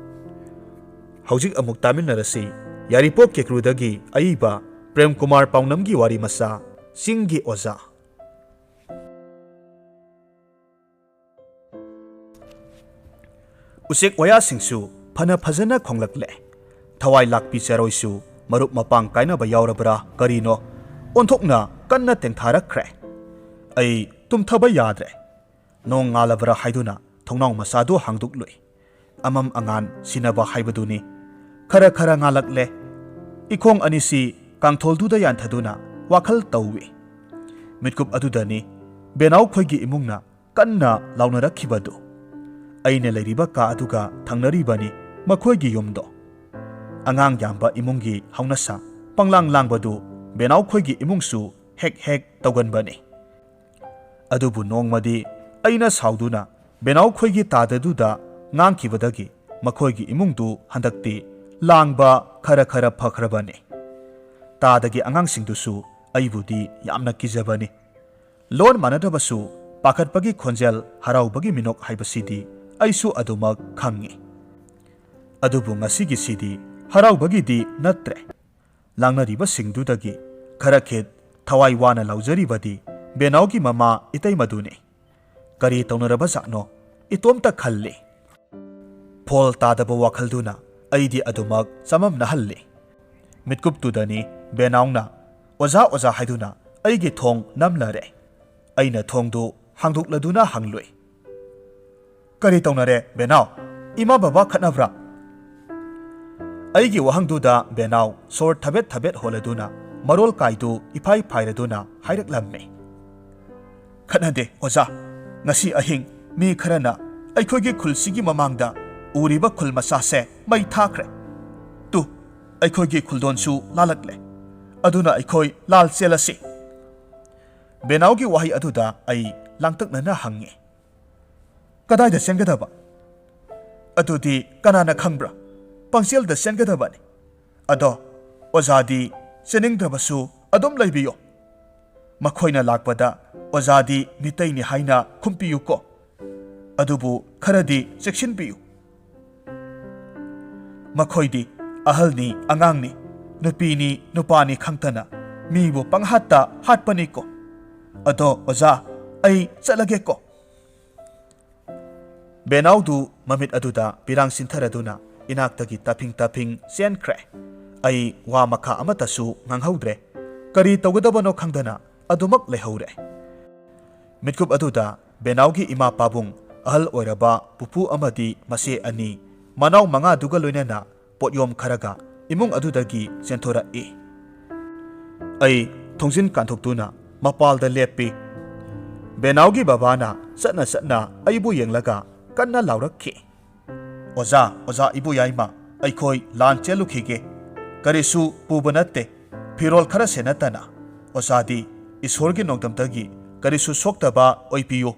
ꯍꯧꯖꯤꯛ ꯑꯃꯨꯛ ꯇꯥꯃꯤꯟꯅꯔꯁꯤ ꯌꯥꯏꯔꯤꯄꯣꯛ ꯀꯦꯀ꯭ꯔꯨꯗꯒꯤ ꯑꯏꯕ ꯄ꯭ꯔꯦꯝ ꯀꯨꯃꯥꯔ ꯄꯥꯎꯅꯝꯒꯤ ꯋꯥꯔꯤ ꯃꯆꯥ, ꯆꯤꯡꯒꯤ ꯑꯣꯖꯥ꯫ ꯎꯆꯦꯛ ꯋꯥꯌꯥꯁꯤꯡꯁꯨ ꯐꯅ ꯐꯖꯅ ꯈꯣꯡꯂꯛꯂꯦ꯫ ꯊꯋꯥꯏ ꯂꯥꯛꯄꯤ ꯆꯦꯔꯣꯏꯁꯨ ꯃꯔꯨꯞ ꯃꯄꯥꯡ ꯀꯥꯏꯅꯕ ꯌꯥꯎꯔꯕ꯭ꯔꯥ ꯀꯔꯤꯅꯣ, ꯑꯣꯟꯊꯣꯛꯅ ꯀꯟꯅ ꯇꯦꯡꯊꯥꯔꯛꯈ꯭ꯔꯦ꯫ ꯑꯩ ꯇꯨꯝꯊꯕ ꯌꯥꯗ꯭ꯔꯦ꯫ ꯅꯣꯡ ꯉꯥꯜꯂꯕ꯭ꯔꯥ ꯍꯥꯏꯗꯨꯅ ꯊꯣꯡꯅꯥꯎ ꯃꯆꯥꯗꯨ ꯍꯥꯡꯗꯣꯛꯂꯨꯏ꯫ ꯑꯃꯝ ꯑꯉꯥꯟ ꯁꯤꯟꯅꯕ ꯍꯥꯏꯕꯗꯨꯅꯤ꯫ ꯈꯔ ꯈꯔ ꯉꯥꯜꯂꯛꯂꯦ꯫ ꯏꯈꯣꯡ ꯑꯅꯤꯁꯤ ꯀꯥꯡꯊꯣꯜꯗꯨꯗ ꯌꯥꯟꯊꯗꯨꯅ ꯋꯥꯈꯜ ꯇꯧꯏ꯫ ꯃꯤꯠꯀꯨꯞ ꯑꯗꯨꯗꯅꯤ ꯕꯦꯅꯥꯎ ꯈꯣꯏꯒꯤ ꯏꯃꯨꯡꯅ ꯀꯟꯅ ꯂꯥꯎꯅꯔꯛꯈꯤꯕꯗꯨ꯫ ꯑꯩꯅ ꯂꯩꯔꯤꯕ ꯀꯥ ꯑꯗꯨꯒ ꯊꯪꯅꯔꯤꯕꯅꯤ ꯃꯈꯣꯏꯒꯤ ꯌꯨꯝꯗꯣ꯫ ꯑꯉꯥꯡ ꯌꯥꯝꯕ ꯏꯃꯨꯡꯒꯤ ꯍꯧꯅꯁꯥ ꯄꯪꯂꯥꯡ ꯂꯥꯡꯕꯗꯨ ꯕꯦꯅꯥꯎ ꯈꯣꯏꯒꯤ ꯏꯃꯨꯡꯁꯨ ꯍꯦꯛ ꯍꯦꯛ ꯇꯧꯒꯟꯕꯅꯤ꯫ ꯑꯗꯨꯕꯨ ꯅꯣꯡꯃꯗꯤ ꯑꯩꯅ ꯁꯥꯎꯗꯨꯅ ꯕꯦꯅꯥꯎ ꯈꯣꯏꯒꯤ ꯇꯥꯗꯗꯨꯗ ꯉꯥꯡꯈꯤꯕꯗꯒꯤ ꯃꯈꯣꯏꯒꯤ ꯏꯃꯨꯡꯗꯨ ꯍꯟꯗꯛꯇꯤ ꯂꯥꯡꯕ ꯈꯔ ꯈꯔ ꯐꯈ꯭ꯔꯕꯅꯤ꯫ ꯇꯥꯗꯒꯤ ꯑꯉꯥꯡꯁꯤꯡꯗꯨꯁꯨ ꯑꯩꯕꯨꯗꯤ ꯌꯥꯝꯅ ꯀꯤꯖꯕꯅꯤ꯫ ꯂꯣꯟ ꯃꯥꯟꯅꯗꯕꯁꯨ ꯄꯥꯈꯠꯄꯒꯤ ꯈꯣꯟꯖꯦꯜ, ꯍꯔꯥꯎꯕꯒꯤ ꯃꯤꯅꯣꯛ ꯍꯥꯏꯕꯁꯤꯗꯤ ꯑꯩꯁꯨ ꯑꯗꯨꯃꯛ ꯈꯪꯉꯤ꯫ ꯑꯗꯨꯕꯨ ꯉꯁꯤꯒꯤꯁꯤꯗꯤ ꯍꯔꯥꯎꯕꯒꯤꯗꯤ ꯅꯠꯇ꯭ꯔꯦ꯫ ꯂꯥꯡꯅꯔꯤꯕꯁꯤꯡꯗꯨꯗꯒꯤ ꯈꯔ ꯈꯤꯠ ꯊꯋꯥꯏ ꯋꯥꯅ ꯂꯥꯎꯖꯔꯤꯕꯗꯤ ꯕꯦꯅꯥꯎꯒꯤ ꯃꯃꯥ ꯏꯇꯩꯃꯗꯨꯅꯤ꯫ ꯀꯔꯤ ꯇꯧꯅꯔꯕꯖꯥꯠꯅꯣ? ꯏꯇꯣꯝꯇ ꯈꯜꯂꯤ꯫ ꯐꯣꯜ ꯇꯥꯗꯕ ꯋꯥꯈꯜꯗꯨꯅ ꯑꯩꯗꯤ ꯑꯗꯨꯃꯛ ꯆꯃꯝꯅꯍꯜꯂꯤ꯫ ꯃꯤꯠꯀꯨꯞꯇꯨꯗꯅꯤ ꯕꯦꯅꯥꯎꯅ "ꯑꯣꯖꯥ, ꯑꯣꯖꯥ" ꯍꯥꯏꯗꯨꯅ ꯑꯩꯒꯤ ꯊꯣꯡ ꯅꯝꯂꯔꯦ꯫ ꯑꯩꯅ ꯊꯣꯡꯗꯨ ꯍꯥꯡꯗꯣꯛꯂꯗꯨꯅ ꯍꯪꯂꯨꯏ, "ꯀꯔꯤ ꯇꯧꯅꯔꯦ ꯕꯦꯅꯥꯎ? ꯏꯃꯥ ꯕꯕꯥ ꯈꯠꯅꯕ꯭ꯔꯥ?" ꯑꯩꯒꯤ ꯋꯥꯍꯪꯗꯨꯗ ꯕꯦꯅꯥꯎ ꯁꯣꯔ ꯊꯕꯦꯠ ꯊꯕꯦꯠ ꯍꯣꯜꯂꯗꯨꯅ ꯃꯔꯣꯜ ꯀꯥꯏꯗꯨ ꯏꯐꯥꯏ ꯐꯥꯏꯔꯗꯨꯅ ꯍꯥꯏꯔꯛꯂꯝꯃꯤ, "ꯈꯠꯅꯗꯦ ꯑꯣꯖꯥ꯫ ꯉꯁꯤ ꯑꯍꯤꯡ ꯃꯤ ꯈꯔꯅ ꯑꯩꯈꯣꯏꯒꯤ ꯈꯨꯜꯁꯤꯒꯤ ꯃꯃꯥꯡꯗ ꯎꯔꯤꯕ ꯈꯨꯜ ꯃꯆꯥꯁꯦ ꯃꯩ ꯊꯥꯈ꯭ꯔꯦ꯫ ꯇꯨ, ꯑꯩꯈꯣꯏꯒꯤ ꯈꯨꯜꯗꯣꯟꯁꯨ ꯂꯥꯜꯂꯛꯂꯦ꯫ ꯑꯗꯨꯅ ꯑꯩꯈꯣꯏ ꯂꯥꯜ ꯆꯦꯜꯂꯁꯤ꯫" ꯕꯦꯅꯥꯎꯒꯤ ꯋꯥꯍꯩ ꯑꯗꯨꯗ ꯑꯩ ꯂꯥꯡꯇꯛꯅꯅ ꯍꯪꯉꯤ, "ꯀꯗꯥꯏꯗ ꯆꯦꯟꯒꯗꯕ?" "ꯑꯗꯨꯗꯤ ꯀꯅꯥꯅ ꯈꯪꯕ꯭ꯔꯥ? ꯄꯪꯆꯦꯜꯗ ꯆꯦꯟꯒꯗꯕꯅꯤ꯫ ꯑꯗꯣ ꯑꯣꯖꯥꯗꯤ ꯆꯦꯟꯅꯤꯡꯗ꯭ꯔꯕꯁꯨ ꯑꯗꯨꯝ ꯂꯩꯕꯤꯌꯣ꯫ ꯃꯈꯣꯏꯅ ꯂꯥꯛꯄꯗ ꯑꯣꯖꯥꯗꯤ ꯃꯤꯇꯩꯅꯤ ꯍꯥꯏꯅ ꯈꯨꯝꯄꯤꯌꯨꯀꯣ꯫ ꯑꯗꯨꯕꯨ ꯈꯔꯗꯤ ꯆꯦꯛꯁꯤꯟꯕꯤꯌꯨ꯫ ꯃꯈꯣꯏꯗꯤ ꯑꯍꯜꯅꯤ, ꯑꯉꯥꯡꯅꯤ, ꯅꯨꯄꯤꯅꯤ, ꯅꯨꯄꯥꯅꯤ ꯈꯪꯇꯅ ꯃꯤꯕꯨ ꯄꯪꯍꯥꯠꯇ ꯍꯥꯠꯄꯅꯤꯀꯣ꯫ ꯑꯗꯣ ꯑꯣꯖꯥ, ꯑꯩ ꯆꯠꯂꯒꯦꯀꯣ꯫" ꯕꯦꯅꯥꯎꯗꯨ ꯃꯃꯤꯠ ꯑꯗꯨꯗ ꯄꯤꯔꯥꯡ ꯁꯤꯟꯊꯔꯗꯨꯅ ꯏꯅꯥꯛꯇꯒꯤ ꯇꯞꯐꯤꯡ ꯇꯞꯐꯤꯡ ꯆꯦꯟꯈ꯭ꯔꯦ꯫ ꯑꯩ ꯋꯥ ꯃꯈꯥ ꯑꯃꯠꯇꯁꯨ ꯉꯥꯡꯍꯧꯗ꯭ꯔꯦ꯫ ꯀꯔꯤ ꯇꯧꯒꯗꯕꯅꯣ ꯈꯪꯗꯅ ꯑꯗꯨꯃꯛ ꯂꯩꯍꯧꯔꯦ꯫ ꯃꯤꯠꯀꯨꯞ ꯑꯗꯨꯗ ꯕꯦꯅꯥꯎꯒꯤ ꯏꯃꯥ ꯄꯥꯕꯨꯡ, ꯑꯍꯜ ꯑꯣꯏꯔꯕ ꯄꯨꯄꯨ ꯑꯃꯗꯤ ꯃꯆꯦ ꯑꯅꯤ, ꯃꯅꯥꯎ ꯃꯉꯥꯗꯨꯒ ꯂꯣꯏꯅꯅ ꯄꯣꯠꯌꯣꯝ ꯈꯔꯒ ꯏꯃꯨꯡ ꯑꯗꯨꯗꯒꯤ ꯆꯦꯟꯊꯣꯔꯛꯏ꯫ ꯑꯩ ꯊꯣꯡꯖꯤꯟ ꯀꯥꯟꯊꯣꯛꯇꯨꯅ ꯃꯄꯥꯜꯗ ꯂꯦꯞꯄꯤ꯫ ꯕꯦꯅꯥꯎꯒꯤ ꯕꯕꯥꯅ ꯆꯠꯅ ꯆꯠꯅ ꯑꯩꯕꯨ ꯌꯦꯡꯂꯒ ꯀꯟꯅ ꯂꯥꯎꯔꯛꯈꯤ꯫ "ꯑꯣꯖꯥ, ꯑꯣꯖꯥ ꯏꯕꯣꯌꯥꯏꯃ, ꯑꯩꯈꯣꯏ ꯂꯥꯟ ꯆꯦꯜꯂꯨꯈꯤꯒꯦ꯫ ꯀꯔꯤꯁꯨ ꯄꯨꯕ ꯅꯠꯇꯦ, ꯐꯤꯔꯣꯜ ꯈꯔꯁꯦ ꯅꯠꯇꯅ꯫ ꯑꯣꯖꯥꯗꯤ ꯏꯁꯣꯔꯒꯤ ꯅꯣꯡꯗꯝꯗꯒꯤ ꯀꯔꯤꯁꯨ ꯁꯣꯛꯇꯕ ꯑꯣꯏꯕꯤꯌꯨ"꯫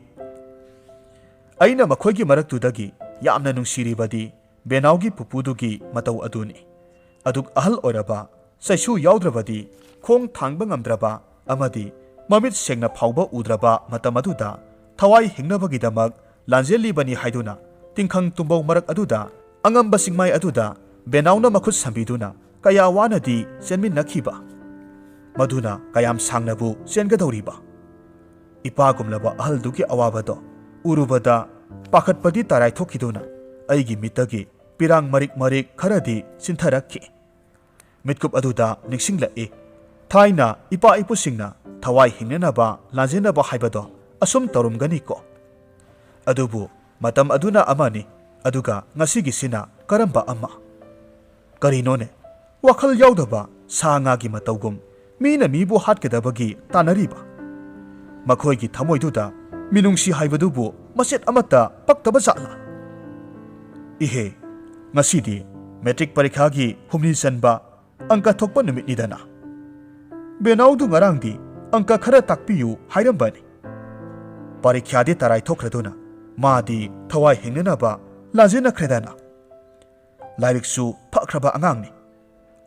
ꯑꯩꯅ ꯃꯈꯣꯏꯒꯤ ꯃꯔꯛꯇꯨꯗꯒꯤ ꯌꯥꯝꯅ ꯅꯨꯡꯁꯤꯔꯤꯕꯗꯤ ꯕꯦꯅꯥꯎꯒꯤ ꯄꯨꯄꯨꯗꯨꯒꯤ ꯃꯇꯧ ꯑꯗꯨꯅꯤ꯫ ꯑꯗꯨꯛ ꯑꯍꯜ ꯑꯣꯏꯔꯕ, ꯆꯩꯁꯨ ꯌꯥꯎꯗ꯭ꯔꯕꯗꯤ ꯈꯣꯡ ꯊꯥꯡꯕ ꯉꯝꯗ꯭ꯔꯕ ꯑꯃꯗꯤ ꯃꯃꯤꯠ ꯁꯦꯡꯅ ꯐꯥꯎꯕ ꯎꯗ꯭ꯔꯕ ꯃꯇꯝ ꯑꯗꯨꯗ ꯊꯋꯥꯏ ꯍꯤꯡꯅꯕꯒꯤꯗꯃꯛ ꯂꯥꯟꯖꯦꯜꯂꯤꯕꯅꯤ ꯍꯥꯏꯗꯨꯅ ꯇꯤꯡꯈꯪ ꯇꯨꯝꯕꯧ ꯃꯔꯛ ꯑꯗꯨꯗ, ꯑꯉꯝꯕ ꯆꯤꯡꯃꯥꯏ ꯑꯗꯨꯗ ꯕꯦꯅꯥꯎꯅ ꯃꯈꯨꯠ ꯁꯝꯕꯤꯗꯨꯅ ꯀꯌꯥ ꯋꯥꯅꯗꯤ ꯆꯦꯟꯃꯤꯟꯅꯈꯤꯕ꯫ ꯃꯗꯨꯅ ꯀꯌꯥꯝ ꯁꯥꯡꯅꯕꯨ ꯆꯦꯟꯒꯗꯧꯔꯤꯕ? ꯏꯄꯥꯒꯨꯝꯂꯕ ꯑꯍꯜꯗꯨꯒꯤ ꯑꯋꯥꯕꯗꯣ ꯎꯔꯨꯕꯗ ꯄꯥꯈꯠꯄꯗꯤ ꯇꯔꯥꯏ ꯊꯣꯛꯈꯤꯗꯨꯅ ꯑꯩꯒꯤ ꯃꯤꯠꯇꯒꯤ ꯄꯤꯔꯥꯡ ꯃꯔꯤꯛ ꯃꯔꯤꯛ ꯈꯔꯗꯤ ꯆꯤꯟꯊꯔꯛꯈꯤ꯫ ꯃꯤꯠꯀꯨꯞ ꯑꯗꯨꯗ ꯅꯤꯡꯁꯤꯡꯂꯛꯏ, ꯊꯥꯏꯅ ꯏꯄꯥ ꯏꯄꯨꯁꯤꯡꯅ ꯊꯋꯥꯏ ꯍꯤꯡꯅꯅꯕ ꯂꯥꯟꯖꯦꯟꯅꯕ ꯍꯥꯏꯕꯗꯣ ꯑꯁꯨꯝ ꯇꯧꯔꯝꯒꯅꯤꯀꯣ꯫ ꯑꯗꯨꯕꯨ ꯃꯇꯝ ꯑꯗꯨꯅ ꯑꯃꯅꯤ, ꯑꯗꯨꯒ ꯉꯁꯤꯒꯤꯁꯤꯅ ꯀꯔꯝꯕ ꯑꯃ? ꯀꯔꯤꯅꯣꯅꯦ? ꯋꯥꯈꯜ ꯌꯥꯎꯗꯕ ꯁꯥ ꯉꯥꯒꯤ ꯃꯇꯧꯒꯨꯝ ꯃꯤꯅ ꯃꯤꯕꯨ ꯍꯥꯠꯀꯗꯕꯒꯤ ꯇꯥꯟꯅꯔꯤꯕ? ꯃꯈꯣꯏꯒꯤ ꯊꯃꯣꯏꯗꯨꯗ ꯃꯤꯅꯨꯡꯁꯤ ꯍꯥꯏꯕꯗꯨꯕꯨ ꯃꯆꯦꯠ ꯑꯃꯠꯇ ꯄꯛꯇꯕ ꯖꯥꯠꯂꯥ? ꯏꯍꯦ, ꯉꯁꯤꯗꯤ ꯃꯦꯇ꯭ꯔꯤꯛ ꯄꯔꯤꯈꯥꯒꯤ ꯍꯨꯝꯅꯤ ꯆꯟꯕ ꯑꯪꯀ ꯊꯣꯛꯄ ꯅꯨꯃꯤꯠꯅꯤꯗꯅ꯫ ꯕꯦꯅꯥꯎꯗꯨ ꯉꯔꯥꯡꯗꯤ ꯑꯪꯀ ꯈꯔ ꯇꯥꯛꯄꯤꯌꯨ ꯍꯥꯏꯔꯝꯕꯅꯤ꯫ ꯄꯔꯤꯈ꯭ꯌꯥꯗꯤ ꯇꯔꯥꯏ ꯊꯣꯛꯈ꯭ꯔꯗꯨꯅ ꯃꯥꯗꯤ ꯊꯋꯥꯏ ꯍꯤꯡꯅꯅꯕ ꯂꯥꯟꯖꯦꯟꯅꯈ꯭ꯔꯦꯗꯅ꯫ ꯂꯥꯏꯔꯤꯛꯁꯨ ꯐꯈ꯭ꯔꯕ ꯑꯉꯥꯡꯅꯤ꯫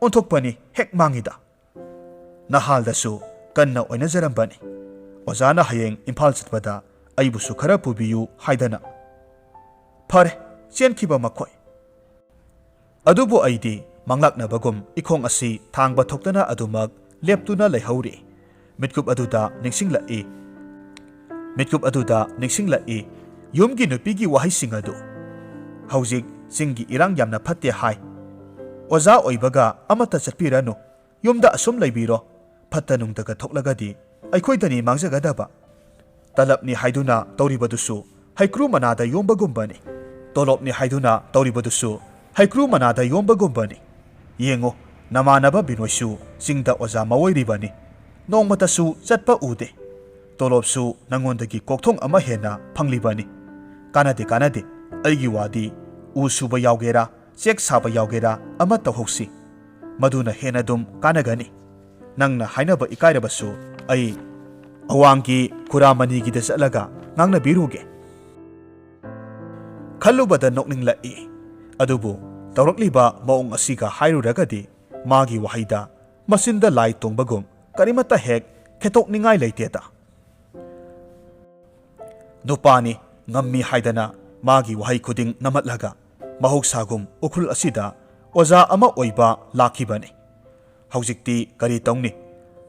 ꯑꯣꯟꯊꯣꯛꯄꯅꯤ, ꯍꯦꯛ ꯃꯥꯡꯉꯤꯗ꯫ ꯅꯍꯥꯜꯗꯁꯨ ꯀꯟꯅ ꯑꯣꯏꯅꯖꯔꯝꯕꯅꯤ, ꯑꯣꯖꯥꯅ ꯍꯌꯦꯡ ꯏꯝꯐꯥꯜ ꯆꯠꯄꯗ ꯑꯩꯕꯨꯁꯨ ꯈꯔ ꯄꯨꯕꯤꯌꯨ ꯍꯥꯏꯗꯅ꯫ ꯐꯔꯦ, ꯆꯦꯟꯈꯤꯕ ꯃꯈꯣꯏ꯫ ꯑꯗꯨꯕꯨ ꯑꯩꯗꯤ ꯃꯪꯂꯥꯛꯅꯕꯒꯨꯝ ꯏꯈꯣꯡ ꯑꯁꯤ ꯊꯥꯡꯕ ꯊꯣꯛꯇꯅ ꯑꯗꯨꯃꯛ ꯂꯦꯞꯇꯨꯅ ꯂꯩꯍꯧꯔꯤ꯫ ꯃꯤꯠꯀꯨꯞ ꯑꯗꯨꯗ ꯅꯤꯡꯁꯤꯡꯂꯛꯏ꯫ ꯃꯤꯠꯀꯨꯞ ꯑꯗꯨꯗ ꯅꯤꯡꯁꯤꯡꯂꯛꯏ ꯌꯨꯝꯒꯤ ꯅꯨꯄꯤꯒꯤ ꯋꯥꯍꯩꯁꯤꯡ ꯑꯗꯨ꯫ "ꯍꯧꯖꯤꯛ ꯆꯤꯡꯒꯤ ꯏꯔꯥꯡ ꯌꯥꯝꯅ ꯐꯠꯇꯦ ꯍꯥꯏ꯫ ꯑꯣꯖꯥ ꯑꯣꯏꯕꯒ ꯑꯃꯠꯇ ꯆꯠꯄꯤꯔꯅꯨ꯫ ꯌꯨꯝꯗ ꯑꯁꯨꯝ ꯂꯩꯕꯤꯔꯣ꯫ ꯐꯠꯇ ꯅꯨꯡꯗꯒ ꯊꯣꯛꯂꯒꯗꯤ ꯑꯩꯈꯣꯏꯗꯅꯤ ꯃꯥꯡꯖꯒꯗꯕ"꯫ ꯇꯂꯞꯅꯤ ꯍꯥꯏꯗꯨꯅ ꯇꯧꯔꯤꯕꯗꯨꯁꯨ ꯍꯩꯀ꯭ꯔꯨ ꯃꯅꯥꯗ ꯌꯣꯝꯕꯒꯨꯝꯕꯅꯤ꯫ ꯇꯣꯂꯣꯞꯅꯤ ꯍꯥꯏꯗꯨꯅ ꯇꯧꯔꯤꯕꯗꯨꯁꯨ ꯍꯩꯀ꯭ꯔꯨ ꯃꯅꯥꯗ ꯌꯣꯝꯕꯒꯨꯝꯕꯅꯤ꯫ ꯌꯦꯡꯉꯨ, ꯅꯃꯥꯟꯅꯕ ꯕꯤꯅꯣꯏꯁꯨ ꯆꯤꯡꯗ ꯑꯣꯖꯥ ꯑꯃ ꯑꯣꯏꯔꯤꯕꯅꯤ꯫ ꯅꯣꯡꯃꯇꯁꯨ ꯆꯠꯄ ꯎꯗꯦ꯫ ꯇꯣꯂꯣꯞꯁꯨ ꯅꯉꯣꯟꯗꯒꯤ ꯀꯣꯛꯊꯣꯡ ꯑꯃ ꯍꯦꯟꯅ ꯐꯪꯂꯤꯕꯅꯤ꯫ ꯀꯥꯟꯅꯗꯦ, ꯀꯥꯟꯅꯗꯦ꯫ ꯑꯩꯒꯤ ꯋꯥꯗꯤ ꯎ ꯁꯨꯕ ꯌꯥꯎꯒꯦꯔꯥ, ꯆꯦꯛ ꯁꯥꯕ ꯌꯥꯎꯒꯦꯔꯥ, ꯑꯃ ꯇꯧꯍꯧꯁꯤ꯫ ꯃꯗꯨꯅ ꯍꯦꯟꯅ ꯑꯗꯨꯝ ꯀꯥꯟꯅꯒꯅꯤ꯫ ꯅꯪꯅ ꯍꯥꯏꯅꯕ ꯏꯀꯥꯏꯔꯕꯁꯨ ꯑꯩ ꯑꯋꯥꯡꯒꯤ ꯈꯨꯔꯥꯃꯅꯤꯒꯤꯗ ꯆꯠꯂꯒ ꯉꯥꯡꯅꯕꯤꯔꯨꯒꯦ꯫ ꯈꯜꯂꯨꯕꯗ ꯅꯣꯛꯅꯤꯡꯂꯛꯏ꯫ ꯑꯗꯨꯕꯨ ꯇꯧꯔꯛꯂꯤꯕ ꯃꯑꯣꯡ ꯑꯁꯤꯒ ꯍꯥꯏꯔꯨꯔꯒꯗꯤ ꯃꯥꯒꯤ ꯋꯥꯍꯩꯗ ꯃꯆꯤꯟꯗ ꯂꯥꯏ ꯇꯣꯡꯕꯒꯨꯝ ꯀꯔꯤꯃꯠꯇ ꯍꯦꯛ ꯈꯦꯠꯇꯣꯛꯅꯤꯡꯉꯥꯏ ꯂꯩꯇꯦꯗ꯫ ꯅꯨꯄꯥꯅꯤ, ꯉꯝꯃꯤ ꯍꯥꯏꯗꯅ ꯃꯥꯒꯤ ꯋꯥꯍꯩ ꯈꯨꯗꯤꯡ ꯅꯝꯍꯠꯂꯒ ꯃꯍꯧꯁꯥꯒꯨꯝ ꯎꯈ꯭ꯔꯨꯜ ꯑꯁꯤꯗ ꯑꯣꯖꯥ ꯑꯃ ꯑꯣꯏꯕ ꯂꯥꯛꯈꯤꯕꯅꯤ꯫ ꯍꯧꯖꯤꯛꯇꯤ ꯀꯔꯤ ꯇꯧꯅꯤ?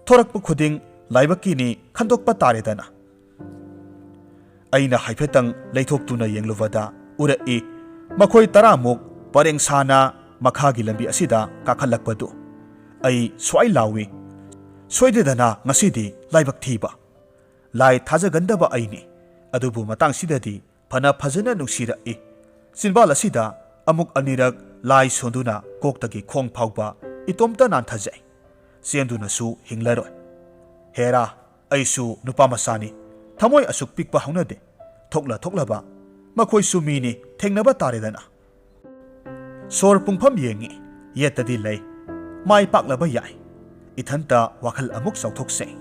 ꯊꯣꯔꯛꯄ ꯈꯨꯗꯤꯡ ꯂꯥꯏꯕꯛꯀꯤꯅꯤ ꯈꯟꯗꯣꯛꯄ ꯇꯥꯔꯦꯗꯅ꯫ ꯑꯩꯅ ꯍꯥꯏꯐꯦꯠꯇꯪ ꯂꯩꯊꯣꯛꯇꯨꯅ ꯌꯦꯡꯂꯨꯕꯗ ꯎꯔꯛꯏ, ꯃꯈꯣꯏ ꯇꯔꯥꯃꯨꯛ ꯄꯔꯦꯡ ꯁꯥꯅ ꯃꯈꯥꯒꯤ ꯂꯝꯕꯤ ꯑꯁꯤꯗ ꯀꯥꯈꯠꯂꯛꯄꯗꯨ꯫ ꯑꯩ ꯁ꯭ꯋꯥꯏ ꯂꯥꯎꯏ, "ꯁꯣꯏꯗꯦꯗꯅ ꯉꯁꯤꯗꯤ ꯂꯥꯏꯕꯛ ꯊꯤꯕ!" ꯂꯥꯏ ꯊꯥꯖꯒꯟꯗꯕ ꯑꯩꯅꯤ, ꯑꯗꯨꯕꯨ ꯃꯇꯥꯡꯁꯤꯗꯗꯤ ꯐꯅ ꯐꯖꯅ ꯅꯨꯡꯁꯤꯔꯛꯏ꯫ ꯆꯤꯟꯕꯥꯜ ꯑꯁꯤꯗ ꯑꯃꯨꯛ ꯑꯅꯤꯔꯛ ꯂꯥꯏ ꯁꯣꯟꯗꯨꯅ ꯀꯣꯛꯇꯒꯤ ꯈꯣꯡ ꯐꯥꯎꯕ ꯏꯇꯣꯝꯇ ꯅꯥꯟꯊꯖꯩ꯫ ꯆꯦꯟꯗꯨꯅꯁꯨ ꯍꯤꯡꯂꯔꯣꯏ꯫ ꯍꯦꯔꯥ, ꯑꯩꯁꯨ ꯅꯨꯄꯥ ꯃꯆꯥꯅꯤ, ꯊꯃꯣꯏ ꯑꯁꯨꯛ ꯄꯤꯛꯄ ꯍꯧꯅꯗꯦ꯫ ꯊꯣꯛꯂ ꯊꯣꯛꯂꯕ ꯃꯈꯣꯏꯁꯨ ꯃꯤꯅꯤ, ꯊꯦꯡꯅꯕ ꯇꯥꯔꯦꯗꯅ꯫ ꯁꯣꯔ ꯄꯨꯡꯐꯝ ꯌꯦꯡꯉꯤ, ꯌꯦꯠꯇꯗꯤ ꯂꯩ꯫ ꯃꯥꯏ ꯄꯥꯛꯂꯕ ꯌꯥꯏ꯫ ꯏꯊꯟꯇ ꯋꯥꯈꯜ ꯑꯃꯨꯛ ꯆꯥꯎꯊꯣꯛꯆꯩ꯫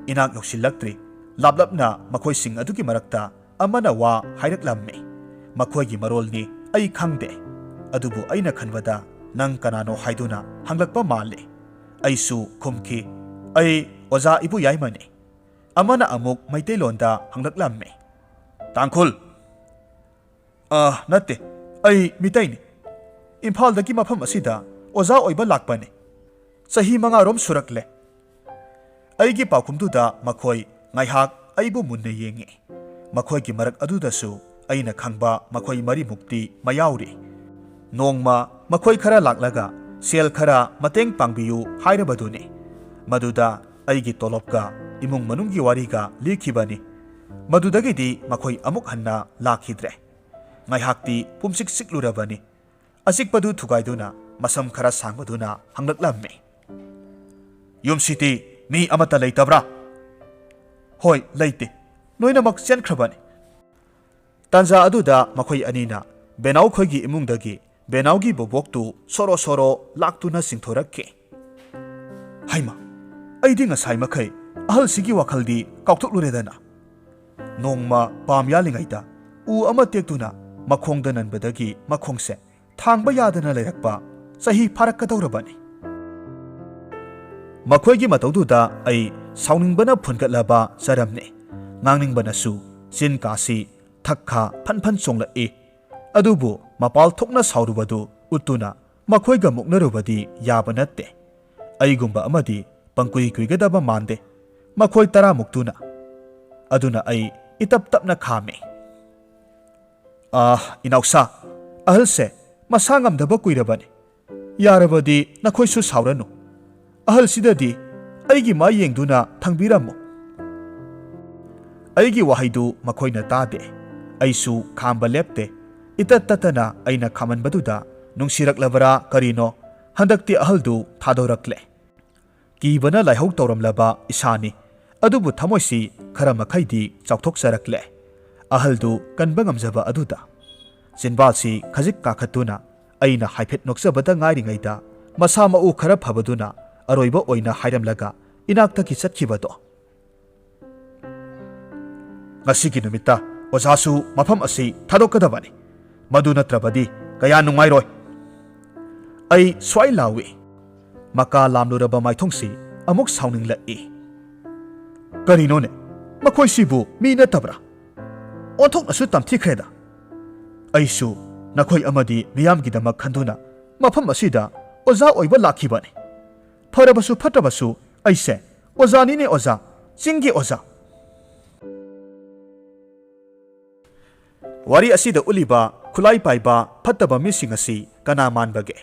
ꯏꯅꯥꯛ ꯌꯧꯁꯤꯜꯂꯛꯇ꯭ꯔꯤ꯫ ꯂꯥꯞꯂꯞꯅ ꯃꯈꯣꯏꯁꯤꯡ ꯑꯗꯨꯒꯤ ꯃꯔꯛꯇ ꯑꯃꯅ ꯋꯥ ꯍꯥꯏꯔꯛꯂꯝꯃꯤ꯫ ꯃꯈꯣꯏꯒꯤ ꯃꯔꯣꯜꯅꯤ, ꯑꯩ ꯈꯪꯗꯦ꯫ ꯑꯗꯨꯕꯨ ꯑꯩꯅ ꯈꯟꯕꯗ ꯅꯪ ꯀꯅꯥꯅꯣ ꯍꯥꯏꯗꯨꯅ ꯍꯪꯂꯛꯄ ꯃꯥꯜꯂꯤ꯫ ꯑꯩꯁꯨ ꯈꯨꯝꯈꯤ, "ꯑꯩ ꯑꯣꯖꯥ ꯏꯕꯨꯌꯥꯏꯃꯅꯤ"꯫ ꯑꯃꯅ ꯑꯃꯨꯛ ꯃꯩꯇꯩꯂꯣꯟꯗ ꯍꯪꯂꯛꯂꯝꯃꯤ, "ꯇꯥꯡꯈꯨꯜ?" "ꯑ, ꯅꯠꯇꯦ, ꯑꯩ ꯃꯤꯇꯩꯅꯤ꯫ ꯏꯝꯐꯥꯜꯗꯒꯤ ꯃꯐꯝ ꯑꯁꯤꯗ ꯑꯣꯖꯥ ꯑꯣꯏꯕ ꯂꯥꯛꯄꯅꯤ꯫ ꯆꯍꯤ ꯃꯉꯥꯔꯣꯝ ꯁꯨꯔꯛꯂꯦ꯫" ꯑꯩꯒꯤ ꯄꯥꯎꯈꯨꯝꯗꯨꯗ ꯃꯈꯣꯏ ꯉꯥꯏꯍꯥꯛ ꯑꯩꯕꯨ ꯃꯨꯟꯅ ꯌꯦꯡꯉꯤ꯫ ꯃꯈꯣꯏꯒꯤ ꯃꯔꯛ ꯑꯗꯨꯗꯁꯨ ꯑꯩꯅ ꯈꯪꯕ ꯃꯈꯣꯏ ꯃꯔꯤꯃꯨꯛꯇꯤ ꯃꯌꯥꯎꯔꯤ꯫ ꯅꯣꯡꯃ ꯃꯈꯣꯏ ꯈꯔ ꯂꯥꯛꯂꯒ ꯁꯦꯜ ꯈꯔ ꯃꯇꯦꯡ ꯄꯥꯡꯕꯤꯌꯨ ꯍꯥꯏꯔꯕꯗꯨꯅꯤ꯫ ꯃꯗꯨꯗ ꯑꯩꯒꯤ ꯇꯣꯂꯣꯞꯀ ꯏꯃꯨꯡ ꯃꯅꯨꯡꯒꯤ ꯋꯥꯔꯤꯒ ꯂꯤꯈꯤꯕꯅꯤ꯫ ꯃꯗꯨꯗꯒꯤꯗꯤ ꯃꯈꯣꯏ ꯑꯃꯨꯛ ꯍꯟꯅ ꯂꯥꯛꯈꯤꯗ꯭ꯔꯦ꯫ ꯉꯥꯏꯍꯥꯛꯇꯤ ꯄꯨꯝꯁꯤꯛ ꯁꯤꯛꯂꯨꯔꯕꯅꯤ꯫ ꯑꯆꯤꯛꯄꯗꯨ ꯊꯨꯒꯥꯏꯗꯨꯅ ꯃꯁꯝ ꯈꯔ ꯁꯥꯡꯕꯗꯨꯅ ꯍꯪꯂꯛꯂꯝꯃꯤ, "ꯌꯨꯝꯁꯤꯗꯤ ꯃꯤ ꯑꯃꯠꯇ ꯂꯩꯇꯕ꯭ꯔꯥ?" "ꯍꯣꯏ, ꯂꯩꯇꯦ꯫ ꯂꯣꯏꯅꯃꯛ ꯆꯦꯟꯈ꯭ꯔꯕꯅꯤ꯫" ꯇꯥꯟꯖꯥ ꯑꯗꯨꯗ ꯃꯈꯣꯏ ꯑꯅꯤꯅ ꯕꯦꯅꯥꯎ ꯈꯣꯏꯒꯤ ꯏꯃꯨꯡꯗꯒꯤ ꯕꯦꯅꯥꯎꯒꯤ ꯕꯣꯕꯣꯛꯇꯨ ꯁꯣꯔꯣ ꯁꯣꯔꯣ ꯂꯥꯛꯇꯨꯅ ꯆꯤꯡꯊꯣꯔꯛꯈꯤ꯫ ꯍꯩꯃ, ꯑꯩꯗꯤ ꯉꯁꯥꯏ ꯃꯈꯩ ꯑꯍꯜꯁꯤꯒꯤ ꯋꯥꯈꯜꯗꯤ ꯀꯥꯎꯊꯣꯛꯂꯨꯔꯦꯗꯅ꯫ ꯅꯣꯡꯃ ꯄꯥꯝ ꯌꯥꯜꯂꯤꯉꯩꯗ ꯎ ꯑꯃ ꯇꯦꯛꯇꯨꯅ ꯃꯈꯣꯡꯗ ꯅꯟꯕꯗꯒꯤ ꯃꯈꯣꯡꯁꯦ ꯊꯥꯡꯕ ꯌꯥꯗꯅ ꯂꯩꯔꯛꯄ ꯆꯍꯤ ꯐꯥꯔꯛꯀꯗꯧꯔꯕꯅꯤ꯫ ꯃꯈꯣꯏꯒꯤ ꯃꯇꯧꯗꯨꯗ ꯑꯩ ꯁꯥꯎꯅꯤꯡꯕꯅ ꯐꯨꯟꯒꯠꯂꯕ ꯆꯔꯝꯅꯤ꯫ ꯉꯥꯡꯅꯤꯡꯕꯅꯁꯨ ꯆꯤꯟ ꯀꯥꯁꯤ ꯊꯛ ꯈꯥ ꯐꯟ ꯐꯟ ꯆꯣꯡꯂꯛꯏ꯫ ꯑꯗꯨꯕꯨ ꯃꯄꯥꯜ ꯊꯣꯛꯅ ꯁꯥꯎꯔꯨꯕꯗꯨ ꯎꯠꯇꯨꯅ ꯃꯈꯣꯏꯒ ꯃꯨꯛꯅꯔꯨꯕꯗꯤ ꯌꯥꯕ ꯅꯠꯇꯦ꯫ ꯑꯩꯒꯨꯝꯕ ꯑꯃꯗꯤ ꯄꯪꯀꯨꯏ ꯀꯨꯏꯒꯗꯕ ꯃꯥꯟꯗꯦ꯫ ꯃꯈꯣꯏ ꯇꯔꯥꯃꯨꯛꯇꯨꯅ꯫ ꯑꯗꯨꯅ ꯑꯩ ꯏꯇꯞ ꯇꯞꯅ ꯈꯥꯝꯃꯤ꯫ "ꯑꯥ, ꯏꯅꯥꯎꯁꯥ, ꯑꯍꯜꯁꯦ ꯃꯁꯥ ꯉꯝꯗꯕ ꯀꯨꯏꯔꯕꯅꯤ꯫ ꯌꯥꯔꯕꯗꯤ ꯅꯈꯣꯏꯁꯨ ꯁꯥꯎꯔꯅꯨ꯫ ꯑꯍꯜꯁꯤꯗꯗꯤ ꯑꯩꯒꯤ ꯃꯥꯏ ꯌꯦꯡꯗꯨꯅ ꯊꯪꯕꯤꯔꯝꯃꯨ꯫" ꯑꯩꯒꯤ ꯋꯥꯍꯩꯗꯨ ꯃꯈꯣꯏꯅ ꯇꯥꯗꯦ꯫ ꯑꯩꯁꯨ ꯈꯥꯝꯕ ꯂꯦꯞꯇꯦ꯫ ꯏꯇꯠ ꯇꯠꯇꯅ ꯑꯩꯅ ꯈꯥꯝꯃꯟꯕꯗꯨꯗ ꯅꯨꯡꯁꯤꯔꯛꯂꯕꯔꯥ ꯀꯔꯤꯅꯣ, ꯍꯟꯗꯛꯇꯤ ꯑꯍꯜꯗꯨ ꯊꯥꯗꯣꯔꯛꯂꯦ꯫ ꯀꯤꯕꯅ ꯂꯥꯏꯍꯧ ꯇꯧꯔꯝꯂꯕ ꯏꯁꯥꯅꯤ, ꯑꯗꯨꯕꯨ ꯊꯃꯣꯏꯁꯤ ꯈꯔ ꯃꯈꯩꯗꯤ ꯆꯥꯎꯊꯣꯛꯆꯔꯛꯂꯦ꯫ ꯑꯍꯜꯗꯨ ꯀꯟꯕ ꯉꯝꯖꯕ ꯑꯗꯨꯗ꯫ ꯆꯤꯟꯕꯥꯜꯁꯤ ꯈꯖꯤꯛ ꯀꯥꯈꯠꯇꯨꯅ ꯑꯩꯅ ꯍꯥꯏꯐꯦꯠ ꯅꯣꯛꯆꯕꯗ ꯉꯥꯏꯔꯤꯉꯩꯗ ꯃꯁꯥ ꯃꯎ ꯈꯔ ꯐꯕꯗꯨꯅ ꯑꯔꯣꯏꯕ ꯑꯣꯏꯅ ꯍꯥꯏꯔꯝꯂꯒ ꯏꯅꯥꯛꯇꯒꯤ ꯆꯠꯈꯤꯕꯗꯣ꯫ "ꯉꯁꯤꯒꯤ ꯅꯨꯃꯤꯠꯇ ꯑꯣꯖꯥꯁꯨ ꯃꯐꯝ ꯑꯁꯤ ꯊꯥꯗꯣꯛꯀꯗꯕꯅꯤ꯫ ꯃꯗꯨ ꯅꯠꯇ꯭ꯔꯕꯗꯤ ꯀꯌꯥ ꯅꯨꯡꯉꯥꯏꯔꯣꯏ꯫" ꯑꯩ ꯁ꯭ꯋꯥꯏ ꯂꯥꯎꯏ꯫ ꯃꯀꯥ ꯂꯥꯝꯂꯨꯔꯕ ꯃꯥꯏꯊꯣꯡꯁꯤ ꯑꯃꯨꯛ ꯁꯥꯎꯅꯤꯡꯂꯛꯏ꯫ "ꯀꯔꯤꯅꯣꯅꯦ? ꯃꯈꯣꯏꯁꯤꯕꯨ ꯃꯤ ꯅꯠꯇꯕ꯭ꯔꯥ? ꯑꯣꯟꯊꯣꯛꯅꯁꯨ ꯇꯝꯊꯤꯈ꯭ꯔꯦꯗ꯫ ꯑꯩꯁꯨ ꯅꯈꯣꯏ ꯑꯃꯗꯤ ꯃꯤꯌꯥꯝꯒꯤꯗꯃꯛ ꯈꯟꯗꯨꯅ ꯃꯐꯝ ꯑꯁꯤꯗ ꯑꯣꯖꯥ ꯑꯣꯏꯕ ꯂꯥꯛꯈꯤꯕꯅꯤ꯫ ꯐꯔꯕꯁꯨ ꯐꯠꯇꯕꯁꯨ ꯑꯩꯁꯦ ꯑꯣꯖꯥꯅꯤꯅꯦ ꯑꯣꯖꯥ, ꯆꯤꯡꯒꯤ ꯑꯣꯖꯥ꯫" ꯋꯥꯔꯤ ꯑꯁꯤꯗ ꯎꯠꯂꯤꯕ ꯈꯨꯠꯂꯥꯏ ꯄꯥꯏꯕ ꯐꯠꯇꯕ ꯃꯤꯁꯤꯡ ꯑꯁꯤ ꯀꯅꯥ ꯃꯥꯟꯕꯒꯦ?